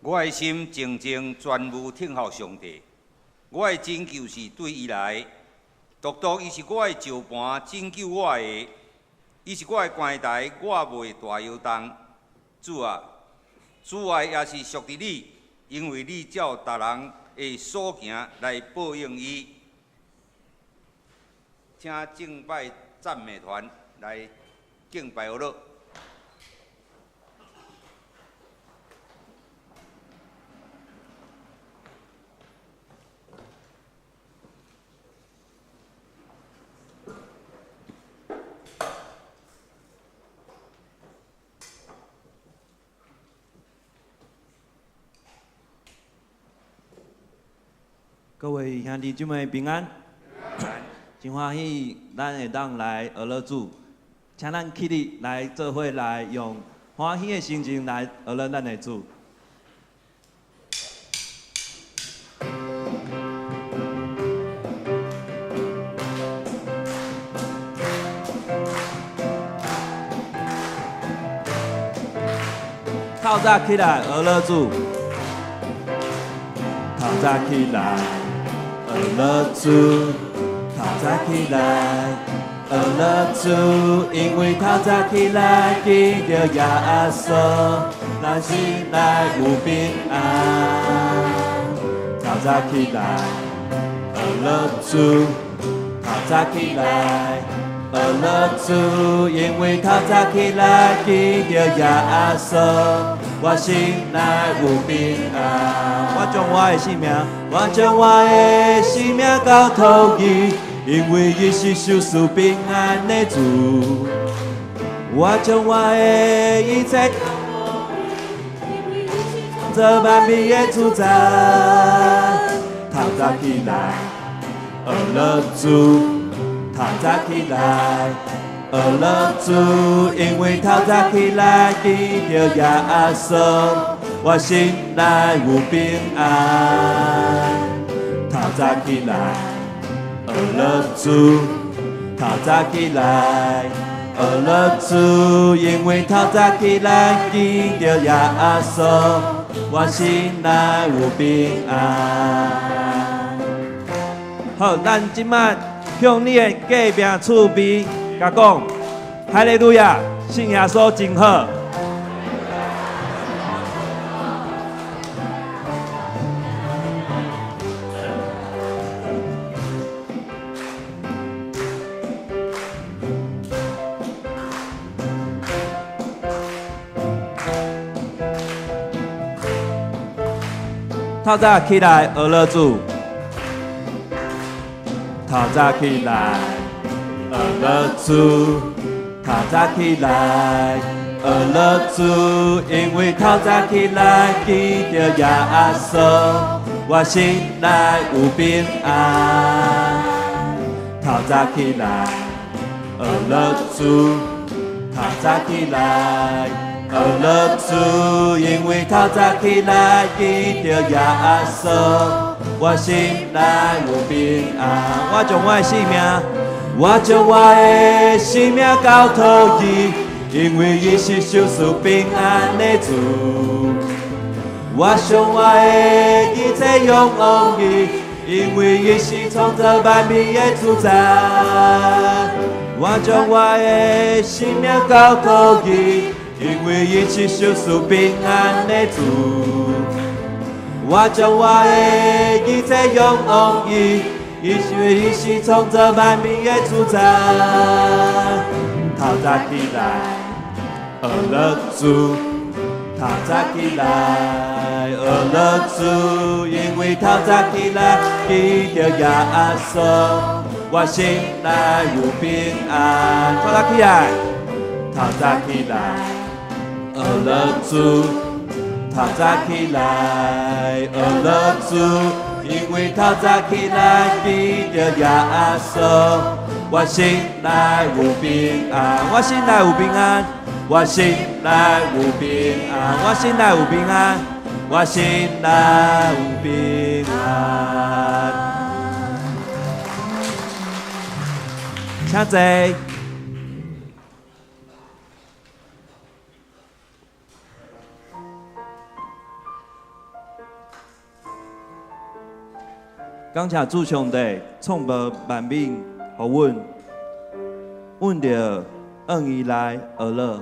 我的心静静专务等候上帝，我的拯救是对伊来，独独伊是我的石磐，拯救我的，伊是我的关台，我袂大摇动。主啊，慈爱也是属伫你，因为你照逐人的所行来报应伊。请敬拜赞美团来敬拜阿乐。各位兄弟姊妹平安，真欢喜咱会当来学乐主，请咱起立来做伙来用欢喜的心情来学乐咱的主。透早起来学乐主，透早起来学乐主，透早起来学乐主，因为透早起来见著耶稣，咱心内有平安。透早起来学乐主，透早起来学乐主，因为透早起来见著耶稣，我心内有平安。我将我的性命，我将我的性命交托伊，因为伊是赏赐平安的主。我将我的一切做万民的主宰。透早起来，学乐主，透早起来，学乐主，因为透早起来见著耶稣，我心内有平安。透早起来，学乐主，透早起来，学乐主，因为透早起来见著耶稣，我心内有平安。好，咱这摆向你的隔壁厝边共讲，哈利路亚，信耶稣真好。透早起来学乐主，透早起來，學樂主，透早起來，學樂主，因為透早起來記著耶穌，我心內有平安。透早起來，學樂主，透早起來，學樂主，因為透早起來記著耶穌，我心內有平安。我將我的性命，我將我的性命交託伊，因為伊是賞賜平安的主。我將我的一切仰望伊，因為伊是創造萬民的主宰。我將我的性命交託伊，因為伊是賞賜平安的主。我將我的一切仰望伊，因為伊是創造萬民的主宰。透早起來，學樂主，透早起來，學樂主，因為透早起來記著耶穌，我心內有平安。透早起來，透早起來，學樂主，透早起來，學樂主，因為透早起來記著耶穌，我心內有平安。我心內有平安，我心內有平安，我心內有平安，我心內有平安。請坐。感謝主上帝創造萬民，予阮，阮著按伊來學樂。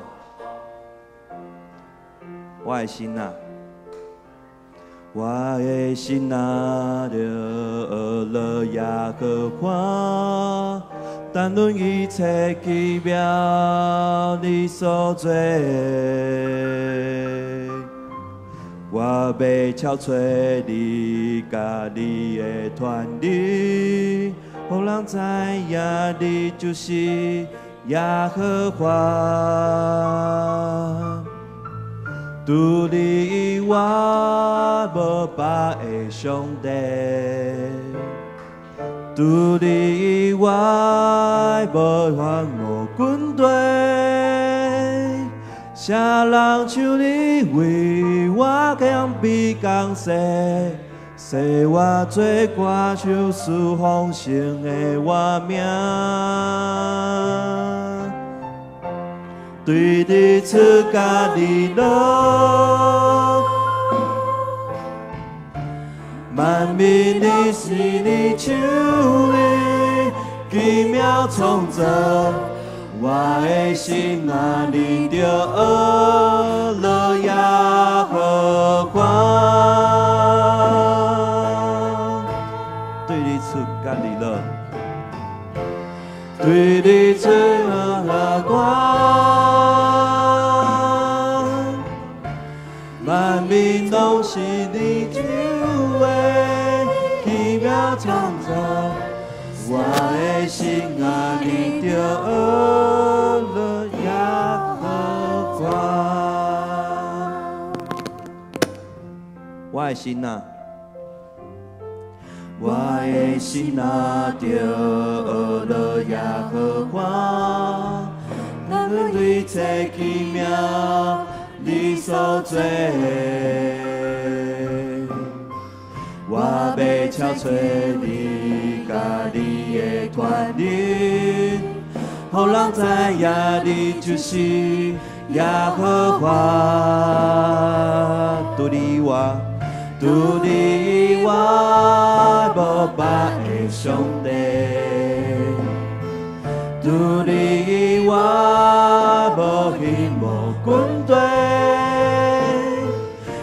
我的心啊，我的心啊，著學樂耶和華，談論一切奇妙你所做的。我欲超出你佮你的權能，予人知影你就是耶和華。除你以外，無別的上帝。除你以外，無凡無軍隊。啥人像你為我謙卑降世，洗我罪過，賞賜豐盛的活命。對日出佮日落，萬民的是你手裡奇妙創造。我的心啊，你著學樂耶和華。對日出佮日落，對日出佮日落，萬民攏是你手的奇妙創造。我的心啊，你著學樂耶和華。我的心啊，我的心啊，著學樂耶和華，談論一切奇妙你所做的。我欲超出你佮你的權能，予人知影你就是耶和華。除你以外，除你以外，無別的上帝。除你以外，無彼無軍隊。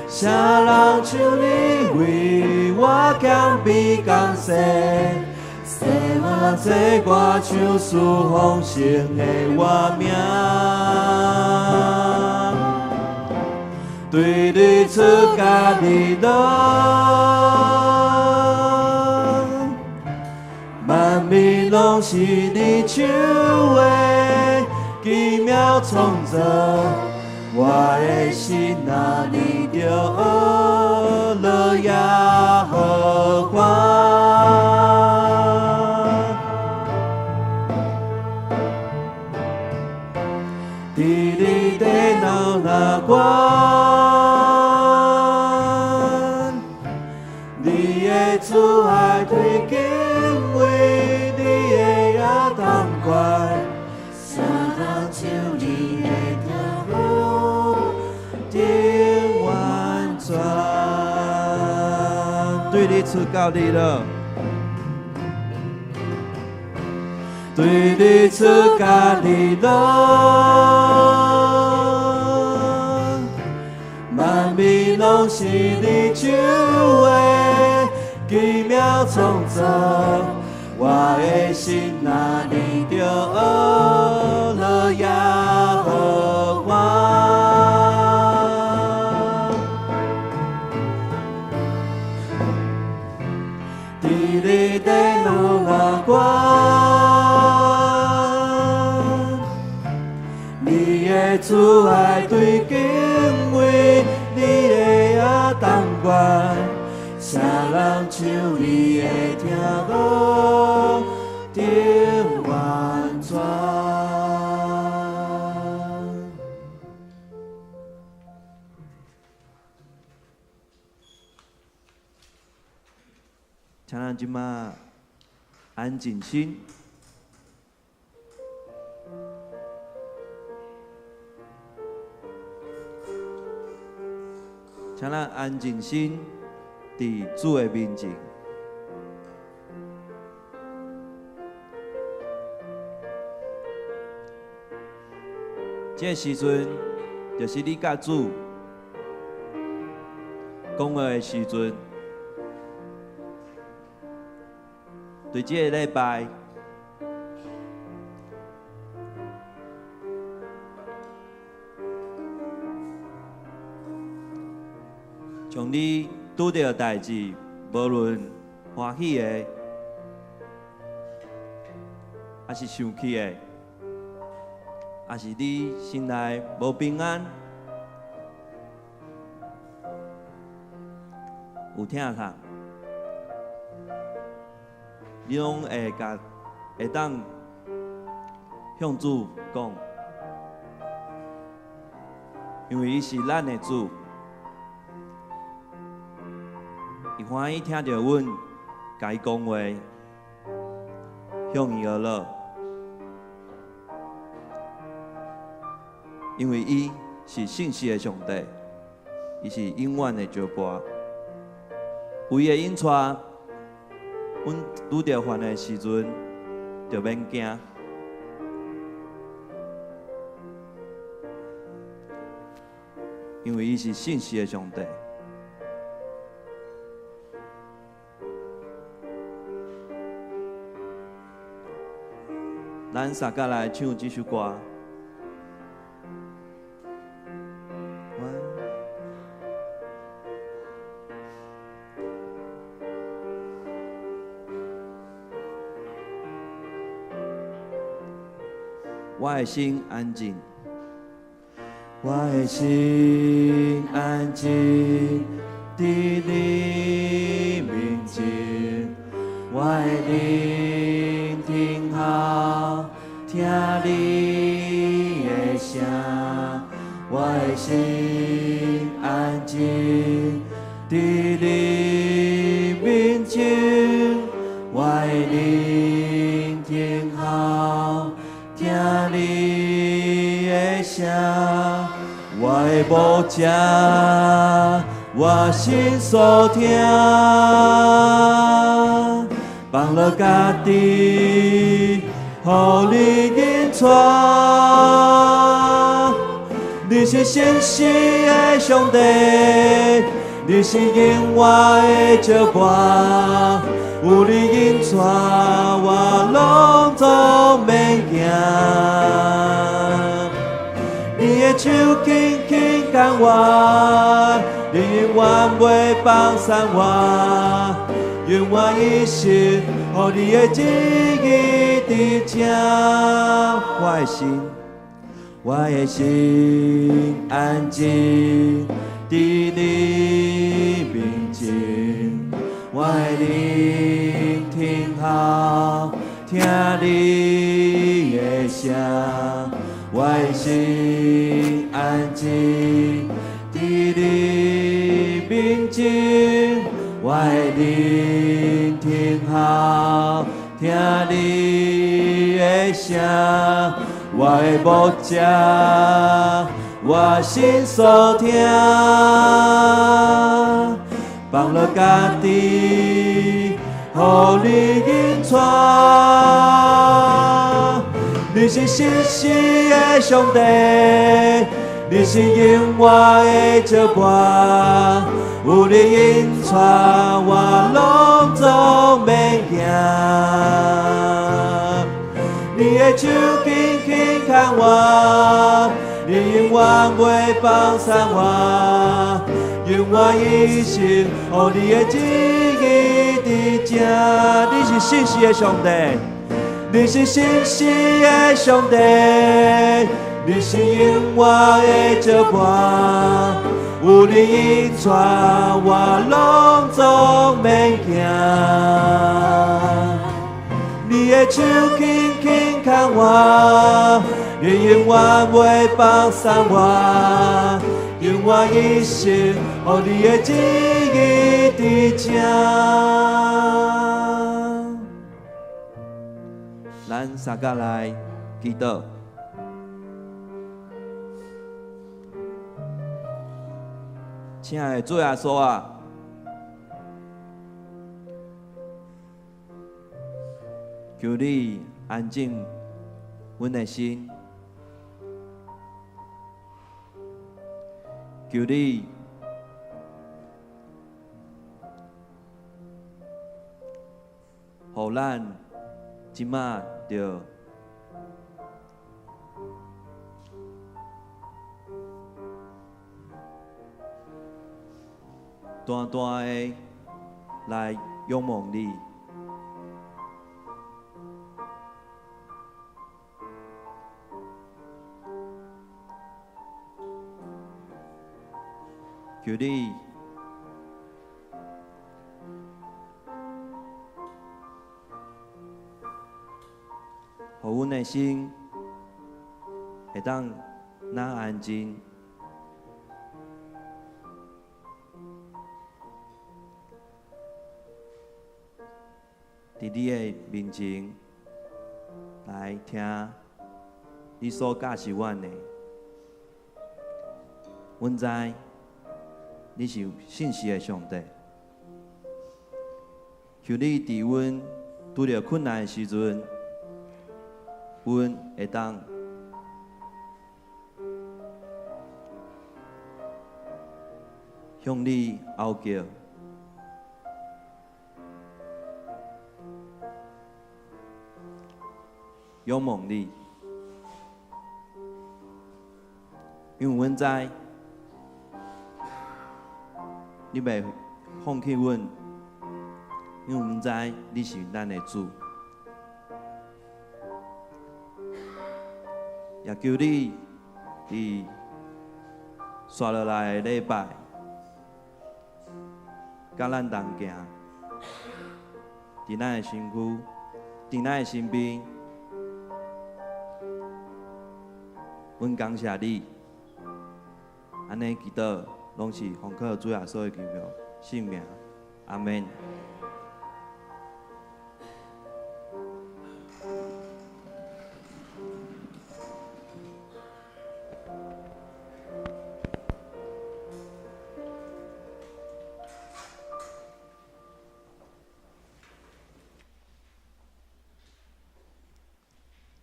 啥人像你為我謙卑降世，洗我罪過，賞賜豐盛的活命。對日出佮日落，萬民攏是你手的奇妙創造。我的心若你著學樂耶和華。佇你的腦那關，你的慈愛對敬畏你的亞當權，啥人像你的疼好頂完全，對你出到你了，對你出甲你樂，萬物攏是你手的奇妙創造，我的心若你著學樂耶和華。佇你的腦那關，你的慈愛對敬畏你的亞當權，啥人像你的疼好頂完全。請咱這馬安靜心。請咱安靜心，佇主的面前。這個時陣，就是你佮主講話的時陣。對這個禮拜，將你拄著的代誌，無論歡喜的，抑是生氣的，抑是你心內無平安，有疼痛，你攏會共會當向主講，因為伊是咱的主，伊歡喜聽著阮共伊講話，向伊學樂，因為伊是信實的上帝，伊是永遠的石盤，有伊的引帶，阮拄著煩的時陣，就免驚。因為伊是信實的上帝。咱三甲來唱這首歌。我的心安靜，我的心安靜，佇你面前，我的靈聽候，聽你的聲，我的心安靜，佇你面前，我的靈聽候，聽你的聲，我的牧者，我心所疼，放落家己，予你引帶。你是信實的上帝，你是永遠的石盤，有你引帶，我攏總免驚。你的手輕輕牽我，你永遠袂放散我，永用我一生，予你的旨意伫这。我的心，我的心安静伫你面前，我的灵听候听你的声，我的心安静伫你面前，我的灵听候听你的声，我的牧者，我心所疼，放落家己，予你引带。你是信实的上帝，你是永远的石磐，有你引带，我拢总免惊。你的手紧紧牵我，你永远袂放散我，用我一生，予你的旨意伫这。你是信实的上帝，你是信实的上帝，你是永远的石磐，有你引带，我拢总免惊。你的手轻轻牵我，你永远袂放散我，用我一生，予你的旨意伫这。咱三个来祈祷。亲爱的主耶稣啊，求你安静阮的心，求你予咱这马就单单的来仰望你。求你予阮的心会当若安静，伫你的面前来听你所教示阮的。阮知你是信实的上帝，求你伫阮拄著困难的时阵，阮会当向你哀求，仰望你，因为阮知你袂放弃阮，因为阮知你是咱的主。也求你伫紲落来的礼拜，佮咱同行，伫咱的身躯，伫咱的身边，阮感谢你，按呢祈祷，拢是奉靠主耶稣的基督圣名，阿们。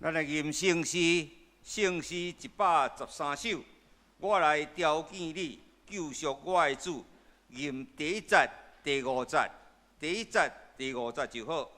咱来吟圣诗，圣诗113首，我来朝见你，救赎我的主。吟第一节、第五节，第一节、第五节就好。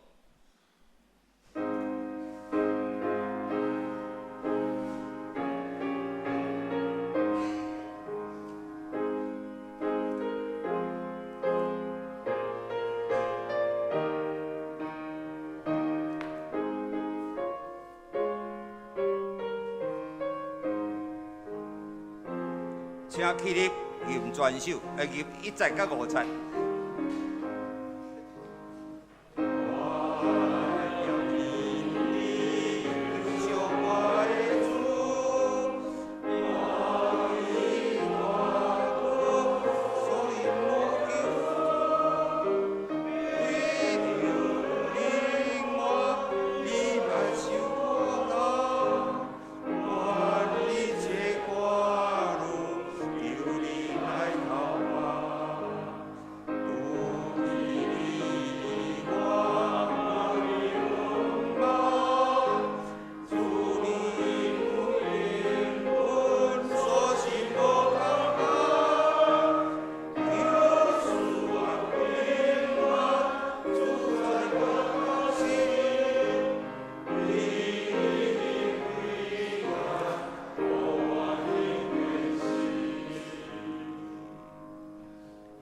請起立，吟全首，吟一節到五節。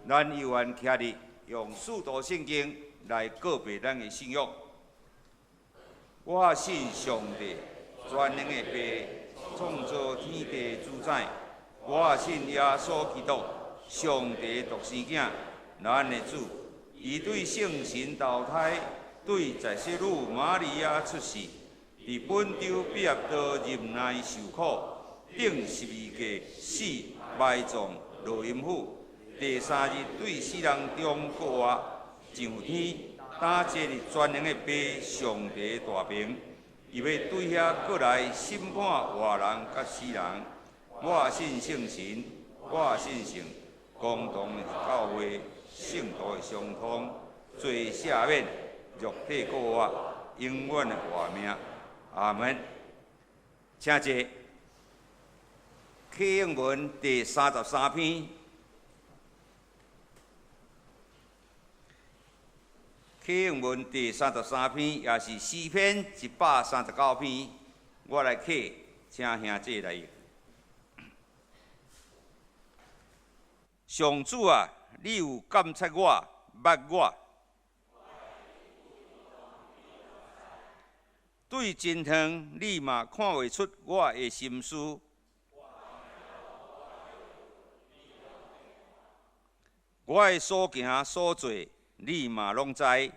咱猶原徛立，用使徒聖經來告白咱的信仰。我信上帝，全能的父，創造天地主宰。我信耶穌基督，上帝獨生囝，咱的主。伊對聖神投胎，對在聖女瑪利亞出世，佇本丟彼拉多忍耐受苦，釘十字架死，埋葬，落陰府。第三日對死人中復活，上天，擔坐佇全能的父上帝大爿，伊欲對遐閣來審判活人佮死人。我信聖神，我信聖公同的教會，聖徒的相通，罪赦免，肉體復活，永遠的活命。阿門。請坐。啟應文第33篇。啟應文第三十三篇，也是詩篇139篇，我來啟，請兄弟來譯。上主啊，你有監察我，捌我，對真遠，你嘛看會出我的心思。我的所行所做，你嘛攏知。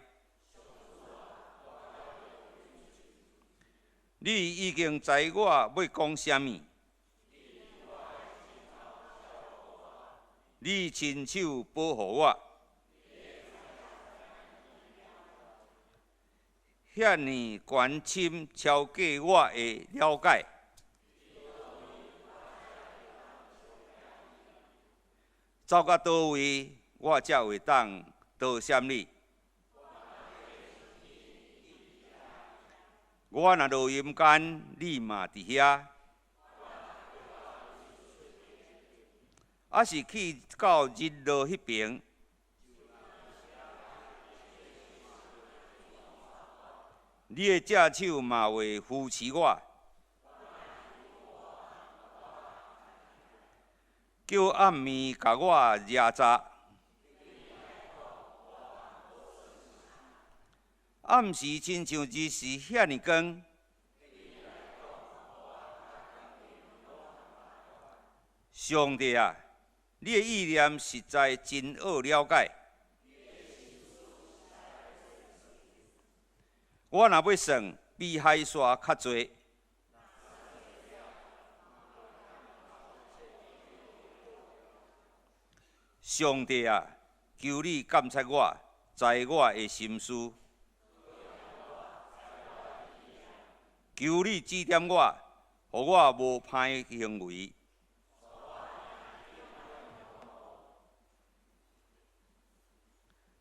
你已經知我欲講啥物。你親手保護我，遐爾懸深超過我的了解。走到佗位，我才會當躲閃你。我若落陰間，你嘛佇遐；抑是去到日落彼爿，你的正手嘛會扶持我，叫暗暝共我掠閘。暗時親像日時遐爾光。上帝啊，你的意念實在真奧了解。我若欲算，比海沙較濟。上帝啊，求你監察我，知我的心思。求你指點我，予我無歹行為。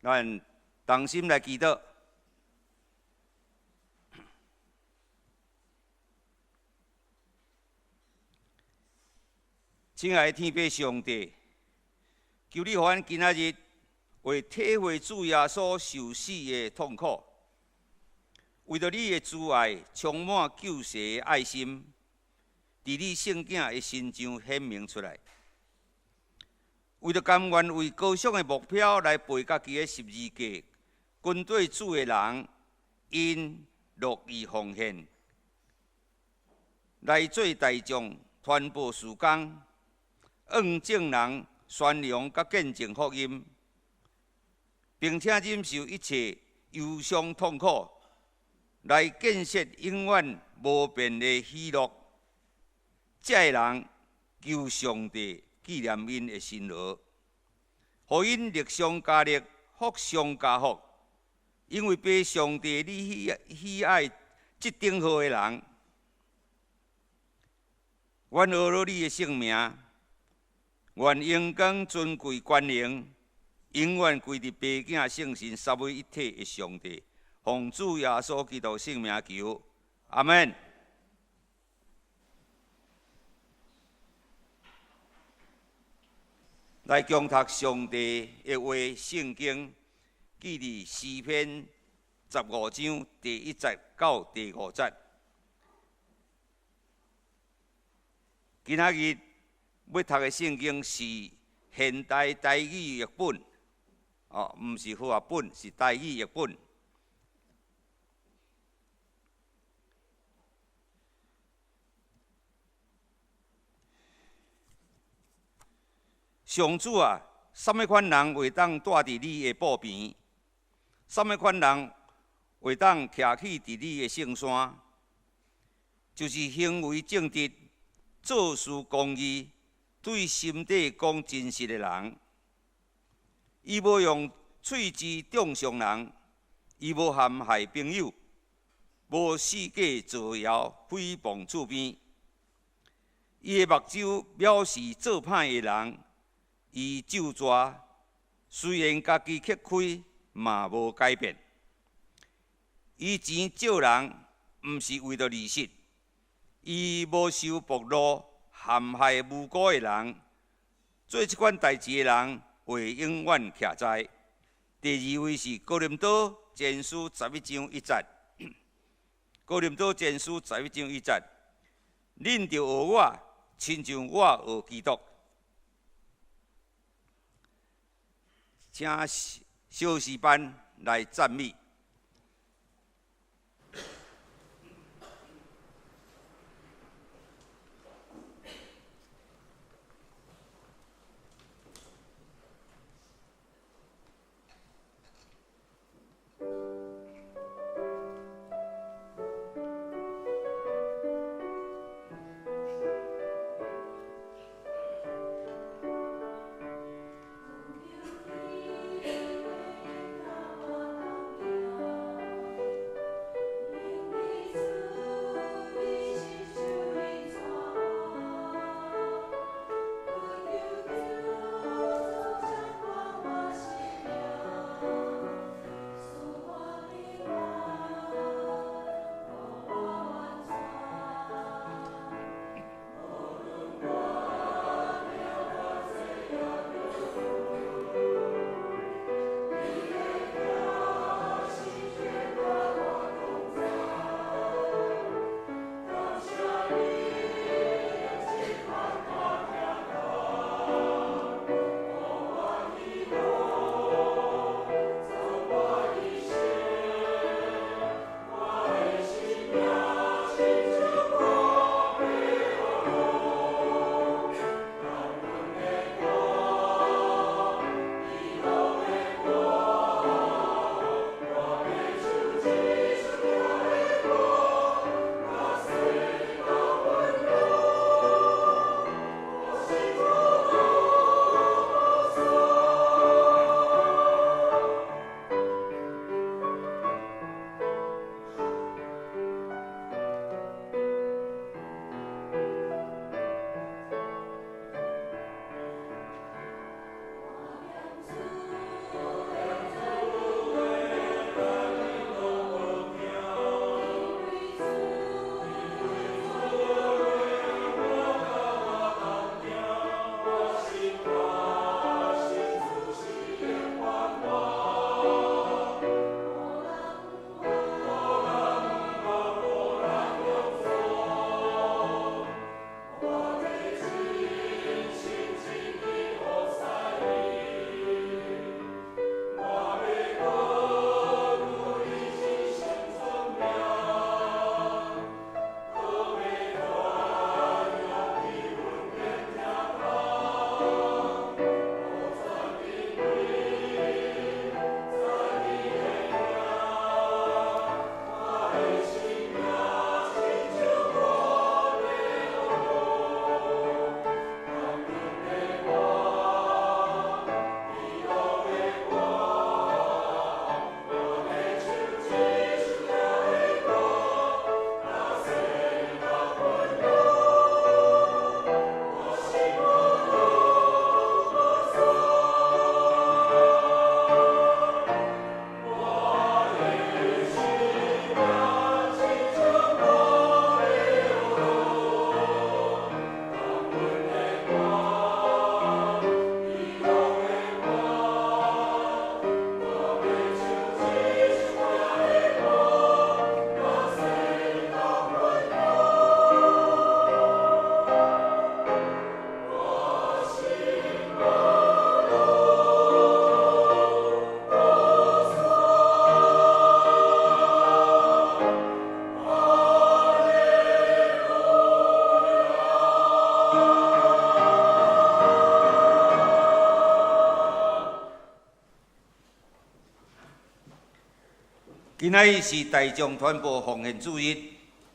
咱同心來祈禱。親愛的天父上帝，求你予阮今仔日會體會主耶穌受死的痛苦，為著你的慈愛充滿救世的愛心，佇你聖囝的身上顯明出來。為著甘願為高尚的目標來背家己的十字架，跟隨主的人，𪜶樂意奉獻，來做大眾傳播事工，向眾人宣揚佮見證福音，並且忍受一切憂傷痛苦，來建設永遠無變的喜樂。這个人求上帝紀念𪜶的辛勞，予𪜶力上加力，福上加福，因為被上帝你喜愛這等號的人。願呵咾你的聖名，願榮光尊貴權能，永遠歸佇爸囝聖神三位一體的上帝。奉主耶穌基督聖名求，阿們。來共讀上帝的話，聖經記佇詩篇15章第1節到第5節。今仔日欲讀的聖經是現代台語譯本，哦，毋是和合本，是台語譯本。上主啊，啥物款人會當蹛佇你的寶邊？啥物款人會當徛起佇你的聖山？就是行為正直、做事公義、對心底講真實的人。伊無用喙舌中傷人，伊無陷害朋友，無四界造謠誹謗厝邊。伊的目睭藐視做歹的人。伊咒詛，雖然家己吃虧，嘛無改變。伊錢借人，毋是為著利息。伊無受薄祿，陷害無辜的人。做這款代誌的人，會永遠徛在。第二位是哥林多前書11章1節。哥林多前書十一章一節，恁著學我，親像我學基督。請小詩班來讚美。今仔日是大眾傳播奉獻主日，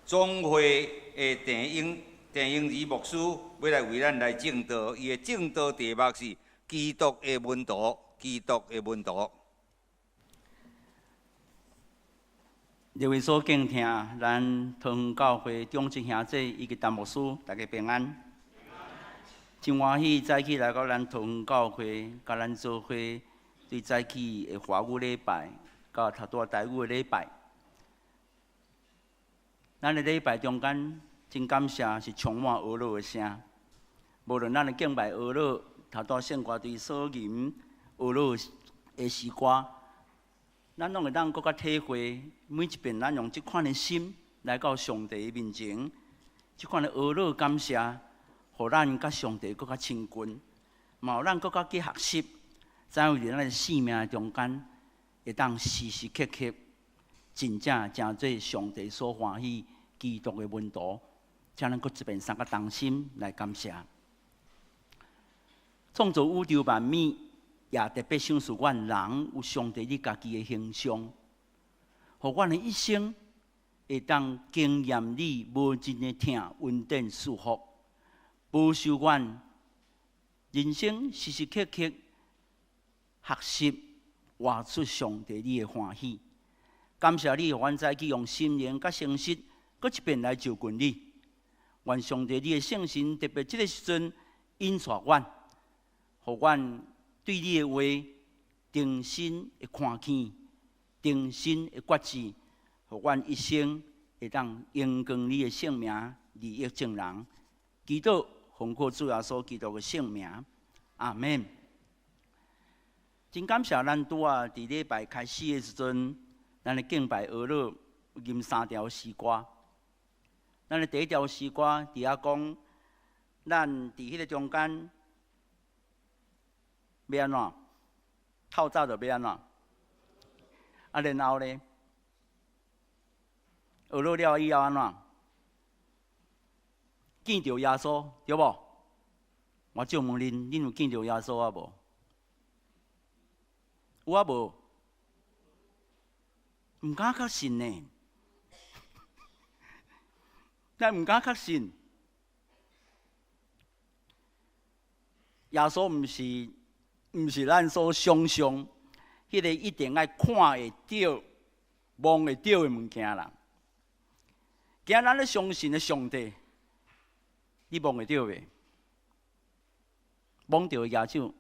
總會的鄭英儀牧師欲來為咱來證道，伊的證道題目是基督的門徒，基督的門徒。列位所敬聽，咱桃園教會長執兄姐以及陳牧師，大家平安。真歡喜早起來到咱桃園教會，佮咱做伙對早起的華語禮拜，佮頭拄仔台語的禮拜。咱的禮拜中間，真感謝是充滿呵咾的聲。無論咱的敬拜呵咾，頭拄仔聖歌隊所吟呵咾的詩歌，咱攏會當閣較體會，每一遍咱用這款的心來到上帝的面前，這款的呵咾感謝，予咱佮上帝閣較親近，嘛予咱閣較去學習，怎樣佇咱的生命中間，會當時時刻刻真正成做上帝所歡喜基督的門徒，請咱閣一遍三個同心來感謝。創造宇宙萬物，也特別賞賜阮人有上帝你家己的形象，予阮的一生會當經驗你無盡的疼、恩典、祝福，保守阮人生時時刻刻學習活出上帝你的歡喜。感謝你，予阮早起用心靈佮誠實，閣一遍來就近你。願上帝你的聖神特別這個時陣引帶阮，予阮對你的話重新的看見，重新的決志，予阮一生會當榮光你的聖名，利益眾人。祈禱奉靠主耶穌基督的聖名，阿門。真感謝咱拄仔佇禮拜開始的時陣，咱的敬拜呵咾吟三條詩歌。咱的第一條詩歌佇遐講，咱佇彼個中間欲按怎？透早就欲按怎？啊，然後咧，呵咾了以後按怎？見著耶穌，對無？我借問恁，恁有見著耶穌啊無？有啊無？毋敢確信呢。咱毋敢確信，耶穌毋是咱所想象，彼個一定愛看會著、摸會著的物件啦。今仔咱咧相信的上帝，你摸會著袂？摸著的舉手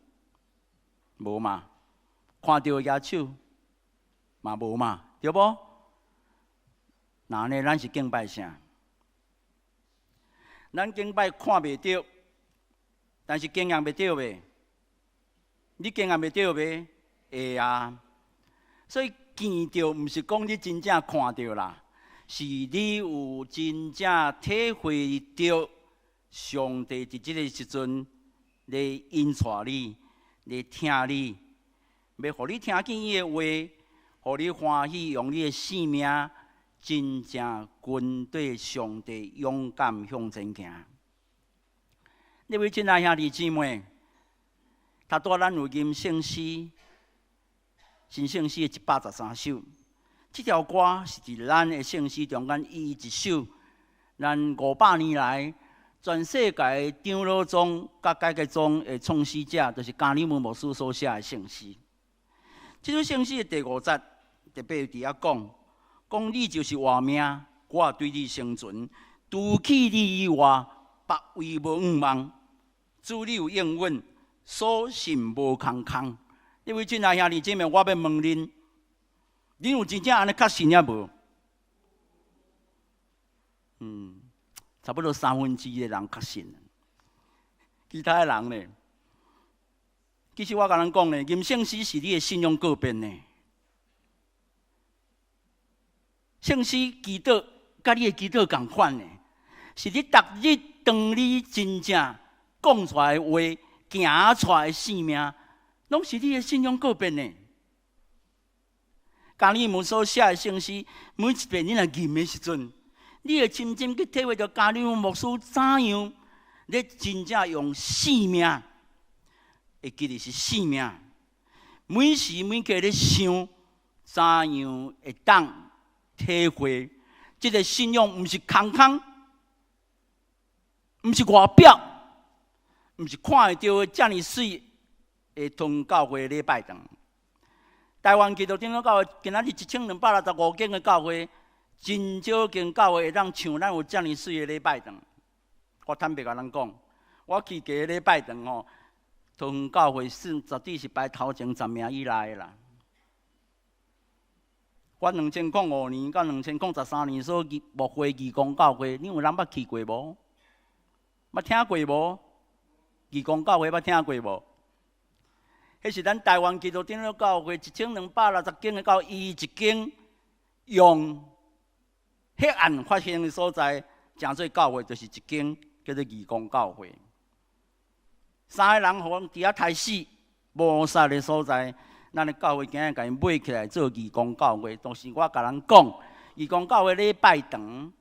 無嘛？看著的舉手嘛無嘛？對無？那按呢，咱是敬拜啥？咱敬拜看袂著，但是經驗會著袂？你經驗會著袂？會啊。所以見著毋是講你真正看著啦，是你有真正體會著上帝佇這个時陣咧引帶你，咧聽你，欲予你聽見伊的話，予你歡喜，用你的生命真正跟綴上帝，勇敢向前行。各位親愛兄弟姊妹，頭拄仔咱有吟聖詩，新聖詩的113首，這條歌是佇咱的聖詩中間伊一首。咱500年來，全世界長老宗佮改革宗的創始者，就是加里門牧師所寫的聖詩。這首聖詩的第五節特別佇遐講，講你就是活命，我對你生存，除去你以外，別位無向望。主你有應允，所信無空空。各位親愛兄弟姊妹，我欲問恁，恁有真正按呢確信抑無？差不多1/3的人確信，其他的人呢？其實我共人講呢，吟聖詩是你的信仰告白呢。聖詩祈禱，佮你的祈禱仝款呢，是你逐日當你真正講出來的話，行出來的生命，攏是你的信仰告白呢。加里門所寫的聖詩，每一遍你若吟的時陣，你會深深去體會著加里門牧師怎樣，咧真正用生命，會記得是生命，每時每刻咧想，怎樣會當體會，這个信仰毋是空空，毋是外表，毋是看會著的遮爾媠的桃園教會禮拜堂。台灣基督長老教會今仔日1265間的教會，真少間教會會當像咱有遮爾媠的禮拜堂。我坦白共咱講，我去過的禮拜堂吼，桃園教會是絕對是排頭前10名以內的啦。我2005年到2013年所牧會義工教會，恁有人捌去過無？捌聽過無？義工教會捌聽過無？彼是咱台灣基督長老教會1260間的教會，伊一間用血案發生的所在，成做教會，就是一間叫做義工教會。三个人予阮佇遐刣死、謀殺的所在，咱的教會今日共𪜶買起來做義工教會。當時我共人講，義工教會禮拜堂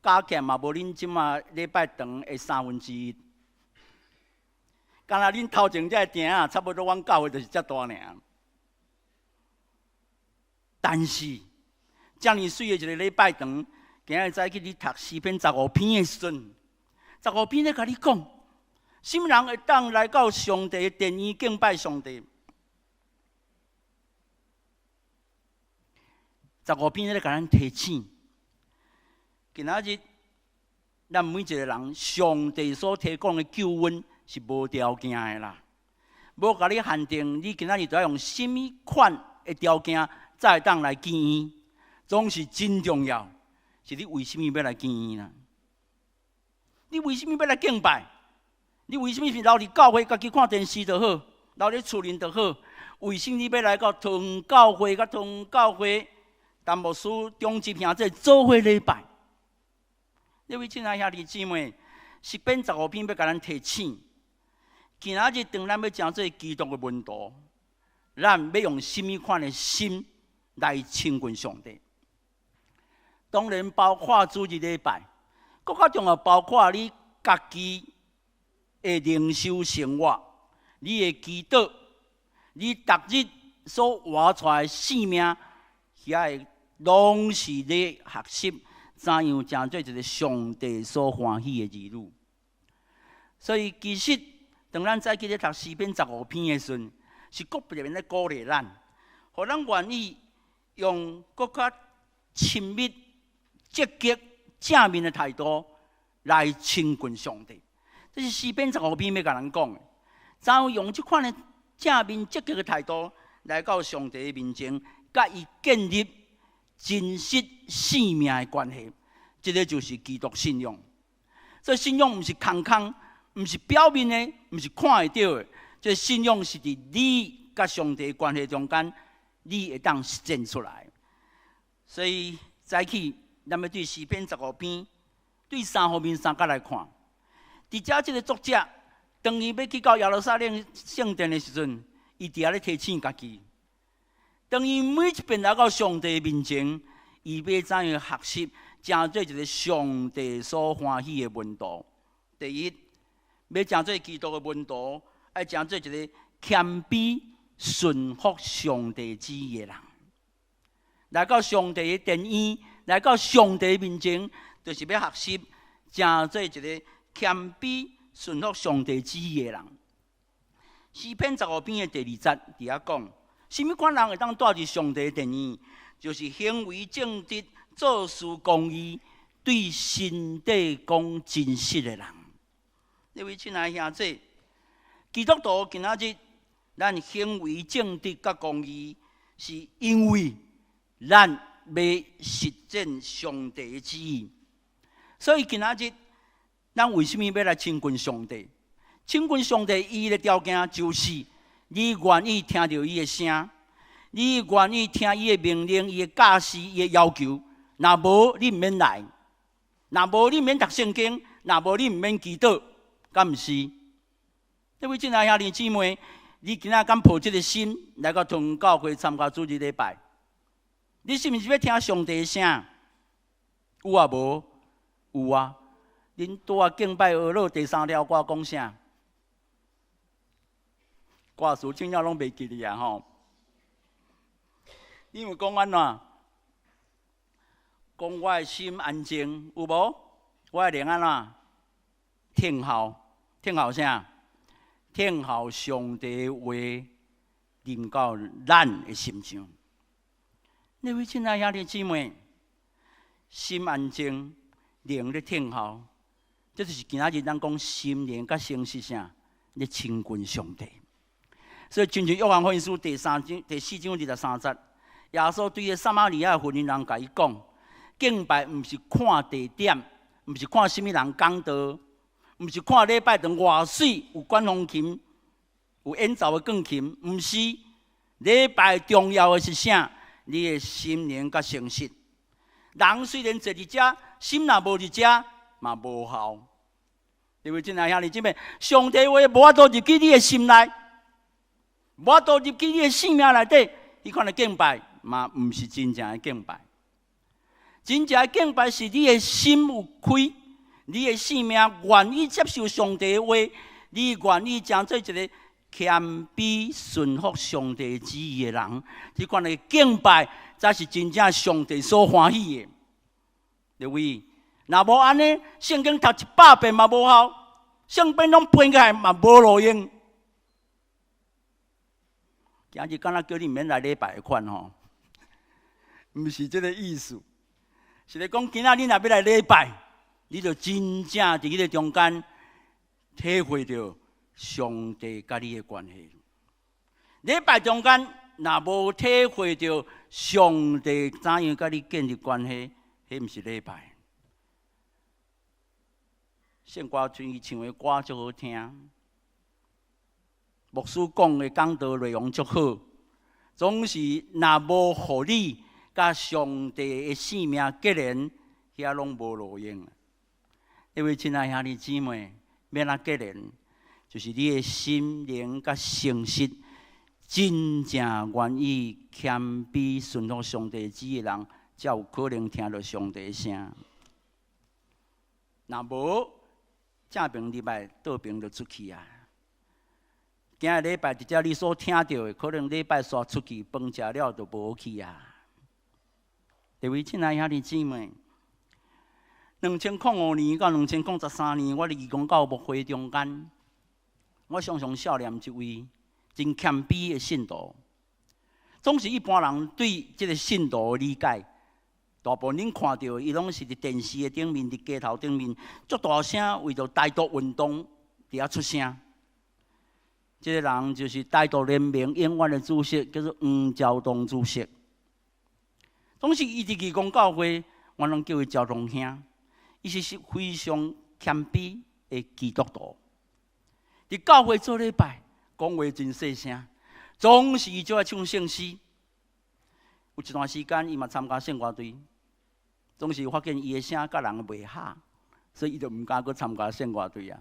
加起來嘛無恁這馬禮拜堂的1/3。敢若恁頭前這个埕仔，差不多阮教會就是遮大爾。但是，遮爾媠的一个禮拜堂，今日早起你讀詩篇十五篇的時陣，十五篇咧共你講，啥物人會當來到上帝的殿院敬拜上帝？十五篇咧共咱提醒，今仔日咱每一个人，上帝所提供的救恩是無條件的啦，無共你限定，你今仔日著愛用啥物款的條件才會當來見伊，總是真重要。是你為啥物欲來見伊啦？你為啥物欲來敬拜？你為啥物是留佇教會家己看電視就好，留佇厝裡就好？為啥物你欲來到桃園教會？佮桃園教會，陳牧師長執兄弟做伙禮拜？這位親愛兄弟姊妹，詩篇十五篇欲共咱提醒。今仔日當咱欲成做基督的門徒，咱欲用啥物款的心來親近上帝？當然包括主日禮拜，閣較重要包括你家己的靈修生活，你的祈禱，你逐日所活出來的生命，遐个攏是咧學習怎樣成做一个上帝所歡喜的兒女。所以其實，當咱早起咧讀詩篇十五篇的時陣，是閣特別咧鼓勵咱，予咱願意用閣較親密、積極、正面的態度來親近上帝。這是詩篇十五篇欲共咱講的，怎樣用這款的正面積極的態度來到上帝的面前，佮伊建立真實生命的關係。這个就是基督信仰。這信仰毋是空空，毋是表面的，毋是看會著的。這信仰是佇你佮上帝關係中間，你會當實踐出來。所以早起，咱欲對詩篇十五篇，對三方面三角來看。佇遮這个作者，當伊欲去到耶路撒冷聖殿的時陣，伊佇遐咧提醒家己。當伊每一遍來到上帝面前，伊欲怎樣學習，成做一个上帝所歡喜的門徒。第一，欲成做基督的門徒，愛成做一個謙卑順服上帝旨意的人。來到上帝的殿院，來到上帝面前，就是欲學習成做一个謙卑順服上帝旨意的人。詩篇十五篇的第二節佇遐講，啥物款人會當蹛佇上帝的殿院？就是行為正直、做事公義、對心底講真實的人。這位親愛兄弟，基督徒今仔日，咱行為正直佮公義，是因為咱欲實踐上帝的旨意。所以今仔日，咱為啥物欲來親近上帝？親近上帝，伊的條件就是你願意聽著伊的聲，你願意聽伊的命令、伊的教示、伊的要求。若無，你毋免來；若無，你毋免讀聖經；若無，你毋免祈禱，敢毋是？這位親愛兄弟姊妹，你今仔敢抱這个心來到桃園教會參加主日禮拜？你是毋是欲聽上帝的聲？有啊無？有啊！恁拄仔敬拜阿樂第三條歌講啥？歌詞唱了攏袂記得啊吼！你有講按怎？講我的心安靜，有無？我的靈按怎？聽候，聽候啥？聽候上帝話臨到咱的心上。你位親愛兄弟姊妹，心安靜，靈咧聽候，這就是今仔日咱講心靈佮誠實啥？咧親近上帝。所以，親像約翰福音書第三章第四章二十三節，耶穌對個撒瑪利亞婦人人共伊講：敬拜毋是看地點，毋是看啥物人講道，毋是看禮拜堂偌媠有管風琴、有演奏的鋼琴，毋是。禮拜重要的是啥？你的心靈佮誠實。人雖然坐佇遮，心若無佇遮，嘛無效。因為親愛兄弟姊妹，上帝話無法度入去你的心內，無法度入去你的生命內底，彼款的敬拜嘛，毋是真正的敬拜。真正的敬拜是你的心有開，你的生命願意接受上帝的話，你願意成做一個謙卑順服上帝旨意的人，這款的敬拜才是真正上帝所歡喜的。各位，若無按呢，聖經讀一百遍嘛無效，聖經攏背起來嘛無路用。今日敢若叫你毋免來禮拜的款吼，毋是這个意思，是咧講今仔你若欲來禮拜，你就真正佇彼个中間體會著上帝佮你的關係。禮拜中間若無體會著上帝怎樣佮你建立關係，彼毋是禮拜。聖歌隊伊唱的歌足好聽，牧師講的講道內容足好，總是若無予你佮上帝的生命結連，遐攏無路用。各位親愛兄弟姊妹，欲按怎結連，就是你的心靈佮誠實，真正願意謙卑順服上帝旨意的人，才有可能聽著上帝的聲。若無，正爿入來，倒爿就出去啊！今仔禮拜佇遮你所聽著的，可能禮拜煞出去，飯食了就無去啊！各位親愛兄弟姊妹，2005年到2013年，我佇義工教牧會中間，我常常數念一位真謙卑的信徒。總是一般人對這个信徒的理解，大部分恁看著，伊攏是佇電視的頂面，佇街頭頂面，足大聲為著台獨運動佇遐出聲。這个人就是台獨聯盟永遠的主席，叫做黃朝東主席。總是伊佇義工教會，我攏叫伊朝東兄。伊是非常謙卑的基督徒。佇教會做禮拜，講話真細聲，總是伊最愛唱聖詩。有一段時間，伊嘛參加聖歌隊，總是發現伊的聲佮人袂合，所以伊就毋敢閣參加聖歌隊啊。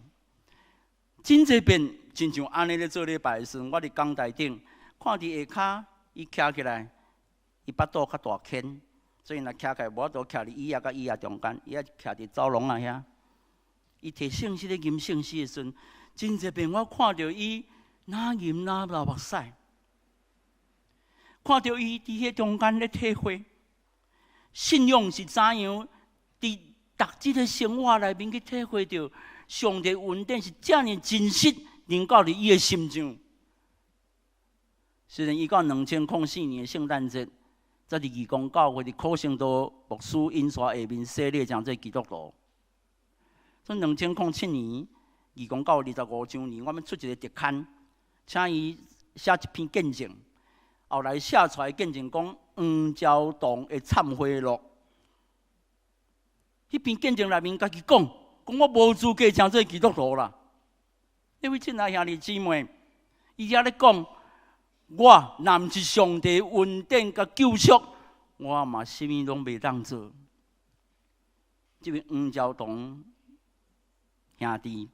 真濟遍，親像按呢咧做禮拜的時陣，我佇講台頂看佇下跤，伊徛起來，伊腹肚較大間，所以若徛起來無法度徛佇椅仔佮椅仔中間，伊愛徛佇走廊仔遐。伊提聖詩咧吟聖詩的時陣，真濟遍我看著伊若吟若流目屎，看著伊佇彼中間咧體會信仰是怎樣，佇逐日的生活內面去體會著上帝恩典是遮爾真實，臨到佇伊的心上。雖然伊到2004年的聖誕節，才佇義工教會佇可勝道牧師印刷下面洗禮，成做基督徒。所以2007年義工教會25週年，我們出一个特刊，請伊寫一篇見證。後來寫出來見證講黃朝棟的懺悔錄。彼篇見證內面家己講，講我無資格成做基督徒啦。這位親愛兄弟姊妹，伊遐咧講，我若毋是上帝恩典佮救贖，我嘛啥物攏袂當做。這位黃朝棟兄弟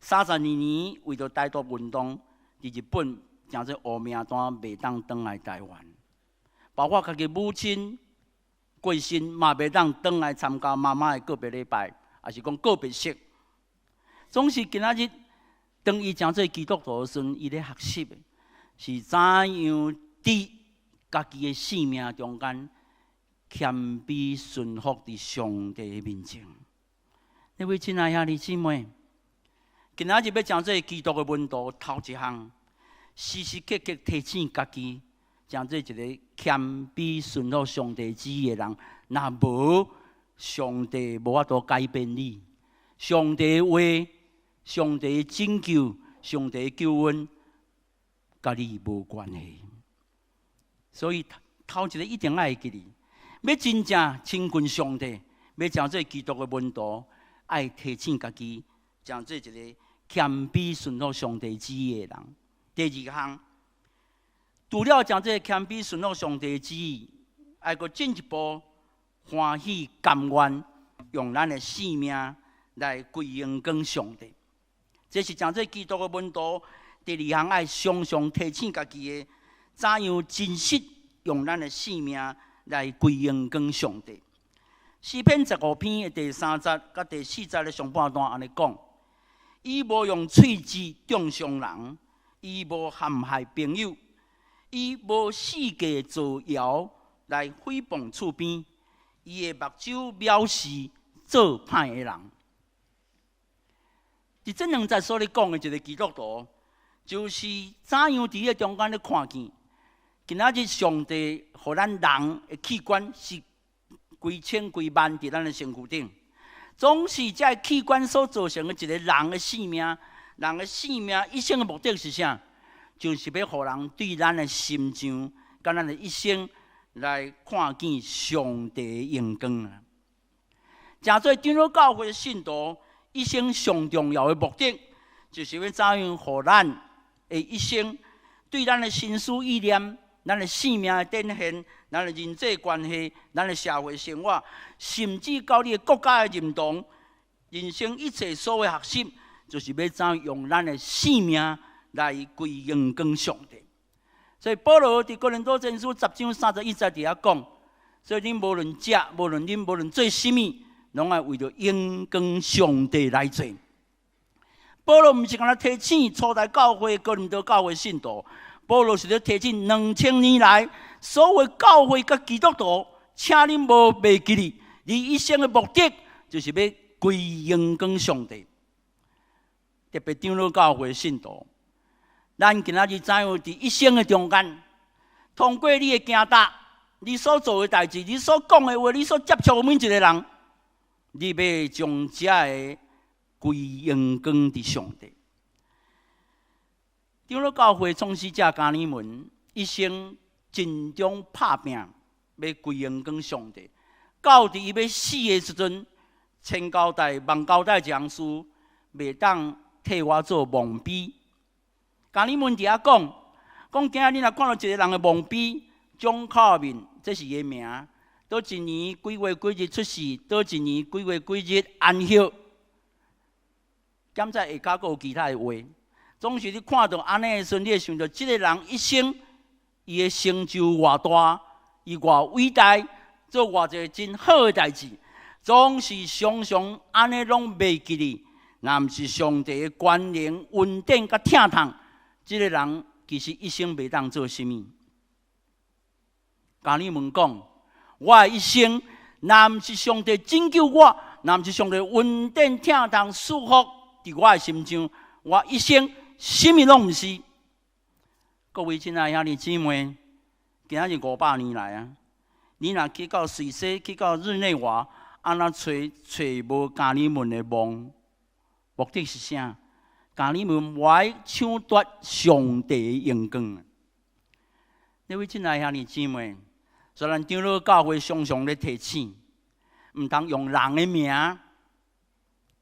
，32年為著台獨運動，佇日本成做烏名單，袂當轉來台灣，包括家己母親過身嘛袂當轉來參加媽媽的告別禮拜，抑是講告別式。總是今仔日，當伊成做基督徒的時陣，伊咧學習的是怎樣佇家己的生命中間謙卑順服佇上帝的面前。各位親愛兄弟姊妹，今仔日欲成做基督的門徒，頭一項，時時刻刻提醒家己，成做一個謙卑順服上帝旨意的人。若無，上帝無法度改變你。上帝的話，上帝的拯救，上帝的救恩，佮你無關係。所以頭一個一定愛會記得，欲真正親近上帝，欲成做基督的門徒，愛提醒家己，成做一個謙卑順服上帝旨意的人。第二項，除了成做謙卑順服上帝旨意，愛閣進一步歡喜甘願，用咱的性命來歸榮光上帝。這是成做基督的門徒。第二項愛常常提醒家己的，怎樣真實用咱的性命來歸榮光上帝。詩篇15篇的第三節佮第四節的上半段按呢講：伊無用喙舌中傷人，伊無陷害朋友，伊無四界造謠來誹謗厝邊，伊的目睭藐視做歹的人。佇這兩節所咧講的一個基督徒，就是怎樣佇彼中間咧看見，今仔日上帝予咱人的器官是幾千幾萬佇咱的身軀頂，總是這个器官所造成的一個人的性命，人的性命一生的目的是啥？就是欲予人對咱的心腸，佮咱的一生來看見上帝的榮光啊！成做長老教會的信徒，一生上重要的目的，就是欲怎樣予咱的一生對咱的心思意念、咱的性命的展現、咱的人際關係、咱的社會生活，甚至到你的國家的認同，人生一切所有學習，就是欲怎樣用咱的性命來歸榮光上帝。所以保羅佇哥林多前書10章31節佇遐講，所以恁無論食，無論啉，無論做啥物，攏愛為著榮光上帝來做。保羅毋是干焦提醒初代教會哥林多教會信徒，保羅是咧提醒2000年來所有教會佮基督徒，請恁無袂記得，你一生的目的就是欲歸榮光上帝。特別長老教會信徒，咱今仔日怎樣佇一生的中間，通過你的行動，你所做的代誌，你所講的話，你所接觸的每一個人，你欲將這个歸榮光佇上帝。長老教會創始者加爾文一生盡忠拍拚，欲歸榮光上帝。到佇伊欲死的時陣，千交代萬交代一項事，袂當替我做墓碑。加爾文佇遐講，講今仔日你若看著一個人的墓碑，張靠面，這是伊的名。佗一年幾月幾日出世，佗一年幾月幾日安息。檢查下跤閣有其他的話，總是你看著按呢的時陣，你會想著這個人一生，伊的成就偌大，伊偌偉大，做偌濟真好的代誌，總是常常按呢攏袂記得。若毋是上帝的權能、恩典佮疼痛，這個人其實一生袂當做啥物。加爾文講，我的一生，若毋是上帝拯救我，若毋是上帝恩典疼痛賜福佇我的心上，我一生啥物攏毋是。各位親愛兄弟姊妹，今仔日500年來啊，你若去到瑞士，去到日內瓦，按怎揣揣無加爾文的墓？目的是啥？加爾文無愛搶奪上帝的榮光。各位親愛兄弟姊妹，雖然長老教會常常咧提醒，毋通用人的名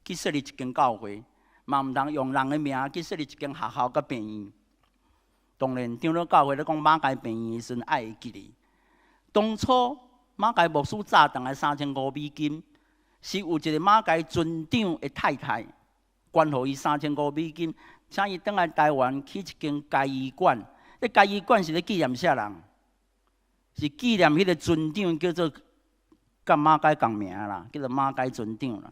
去設立一間教會，嘛毋通用人的名去設立一間學校佮病院。當然，長老教會咧講馬偕病院的時陣，愛會記得，當初馬偕牧師紮轉來3500美金，是有一個馬偕船長的太太捐予伊三千五美金，請伊轉來台灣起一間嘉醫館。這嘉醫館是咧紀念啥人？是紀念彼個船長叫做佮馬偕仝名啦，叫做馬偕船長啦。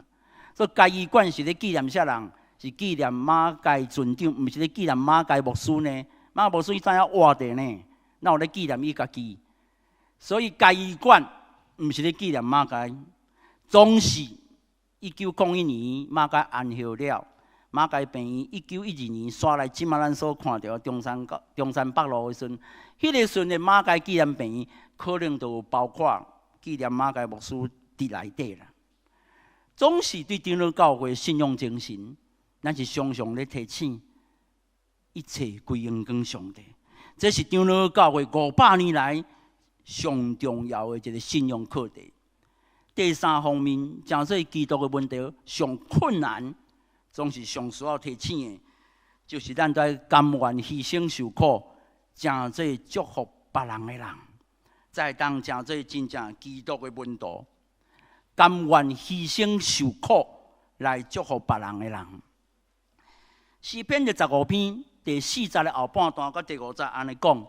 所以嘉醫館是咧紀念啥人？是紀念馬偕船長，毋是咧紀念馬偕牧師呢。馬牧師伊知影活著呢，哪有咧紀念伊家己？所以嘉醫館毋是咧紀念馬偕，總是1901年馬偕安息了，馬偕病院1912年徙來這馬咱所看著中山北路的時陣，彼個時陣的馬偕紀念病院可能就有包括紀念馬偕牧師佇內底啦。總是對長老教會信仰精神，咱是常常咧提醒一切歸榮光上帝。這是長老教會500年來上重要的一個信仰課題。第三方面，成做基督的門徒上困難，總是上需要提醒的，就是咱愛甘願犧牲受苦，成做祝福別人的人，才會當成做真正基督的門徒。甘願犧牲受苦來祝福別人的人。詩篇第15篇第四節的後半段佮第五節按呢講，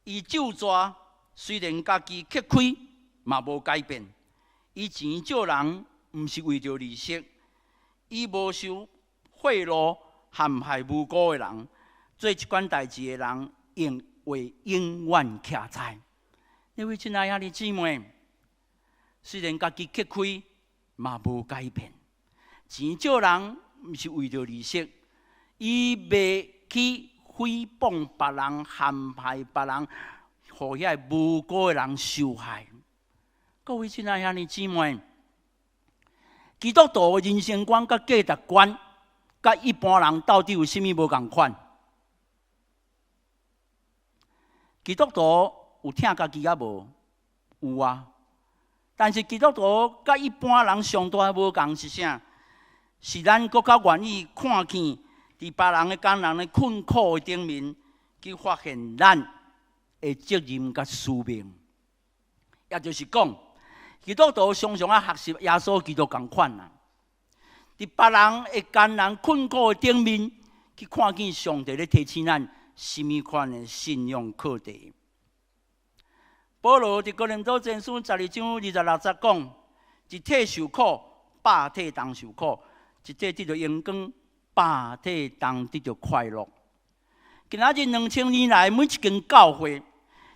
伊咒詛雖然家己吃虧，嘛無改變。伊錢借人，毋是為著利息，伊無收賄賂陷害無辜的人，做這款代誌的人，永會永遠徛在。呢位親愛兄弟姊妹，雖然家己吃虧，嘛無改變。錢借人，毋是為著利息，伊袂去誹謗別人、陷害別人，予遐个無辜的人受害。各位親愛兄弟姊妹，基督徒的人生觀佮價值觀，佮一般人到底有啥物無仝款？基督徒有疼家己抑無？有啊。但是基督徒佮一般人上大的無仝是啥？是咱閣較願意看見佇別人的艱難的困苦的頂面，去發現咱的責任佮使命。也就是講，基督徒常常愛學習耶穌基督仝款啊！佇別人的艱難困苦的頂面，去看見上帝咧提醒咱啥物款的信仰課題。保羅佇哥林多前書12章26節講：一體受苦，百體同受苦；一體得著榮光，百體同得著快樂。今仔日2000年來，每一間教會，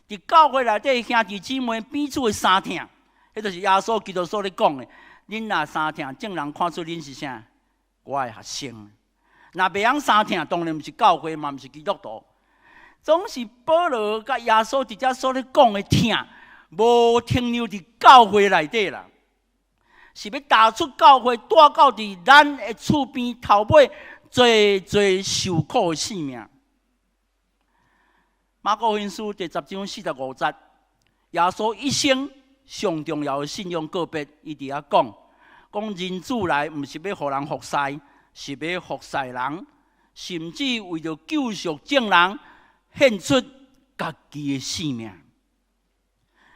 佇教會內底兄弟姊妹彼此的相疼，彼就是耶穌基督所咧講的。恁若相疼，眾人看出恁是啥？我的學生。若袂曉相疼，當然毋是教會，嘛毋是基督徒。總是保羅佮耶穌佇遮所咧講的疼，無停留佇教會內底啦，是欲踏出教會，帶到佇咱的厝邊頭尾，濟濟受苦的性命。馬可福音書第10章45節，耶穌一生上重要的信仰告別，伊佇遐講，講人子來毋是欲予人服侍，是欲服侍人，甚至為著救贖眾人，獻出家己的性命。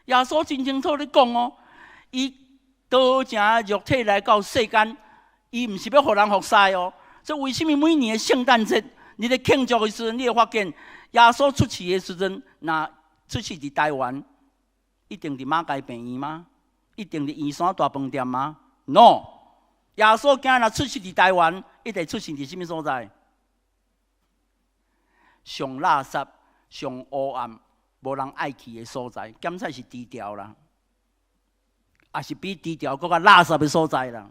耶穌真清楚咧講哦，伊道成肉體來到世間，伊毋是欲予人服侍哦。所以為啥物每年的聖誕節，你咧慶祝的時陣，你會發現耶穌出世的時陣，若出世佇台灣，一定佇馬偕病院嗎？一定佇圓山大飯店嗎？No，耶穌囝若出世佇台灣，一定出世佇啥物所在？上垃圾、上烏暗、無人愛去的所在，檢採是低調啦，也是比低調閣較垃圾的所在啦。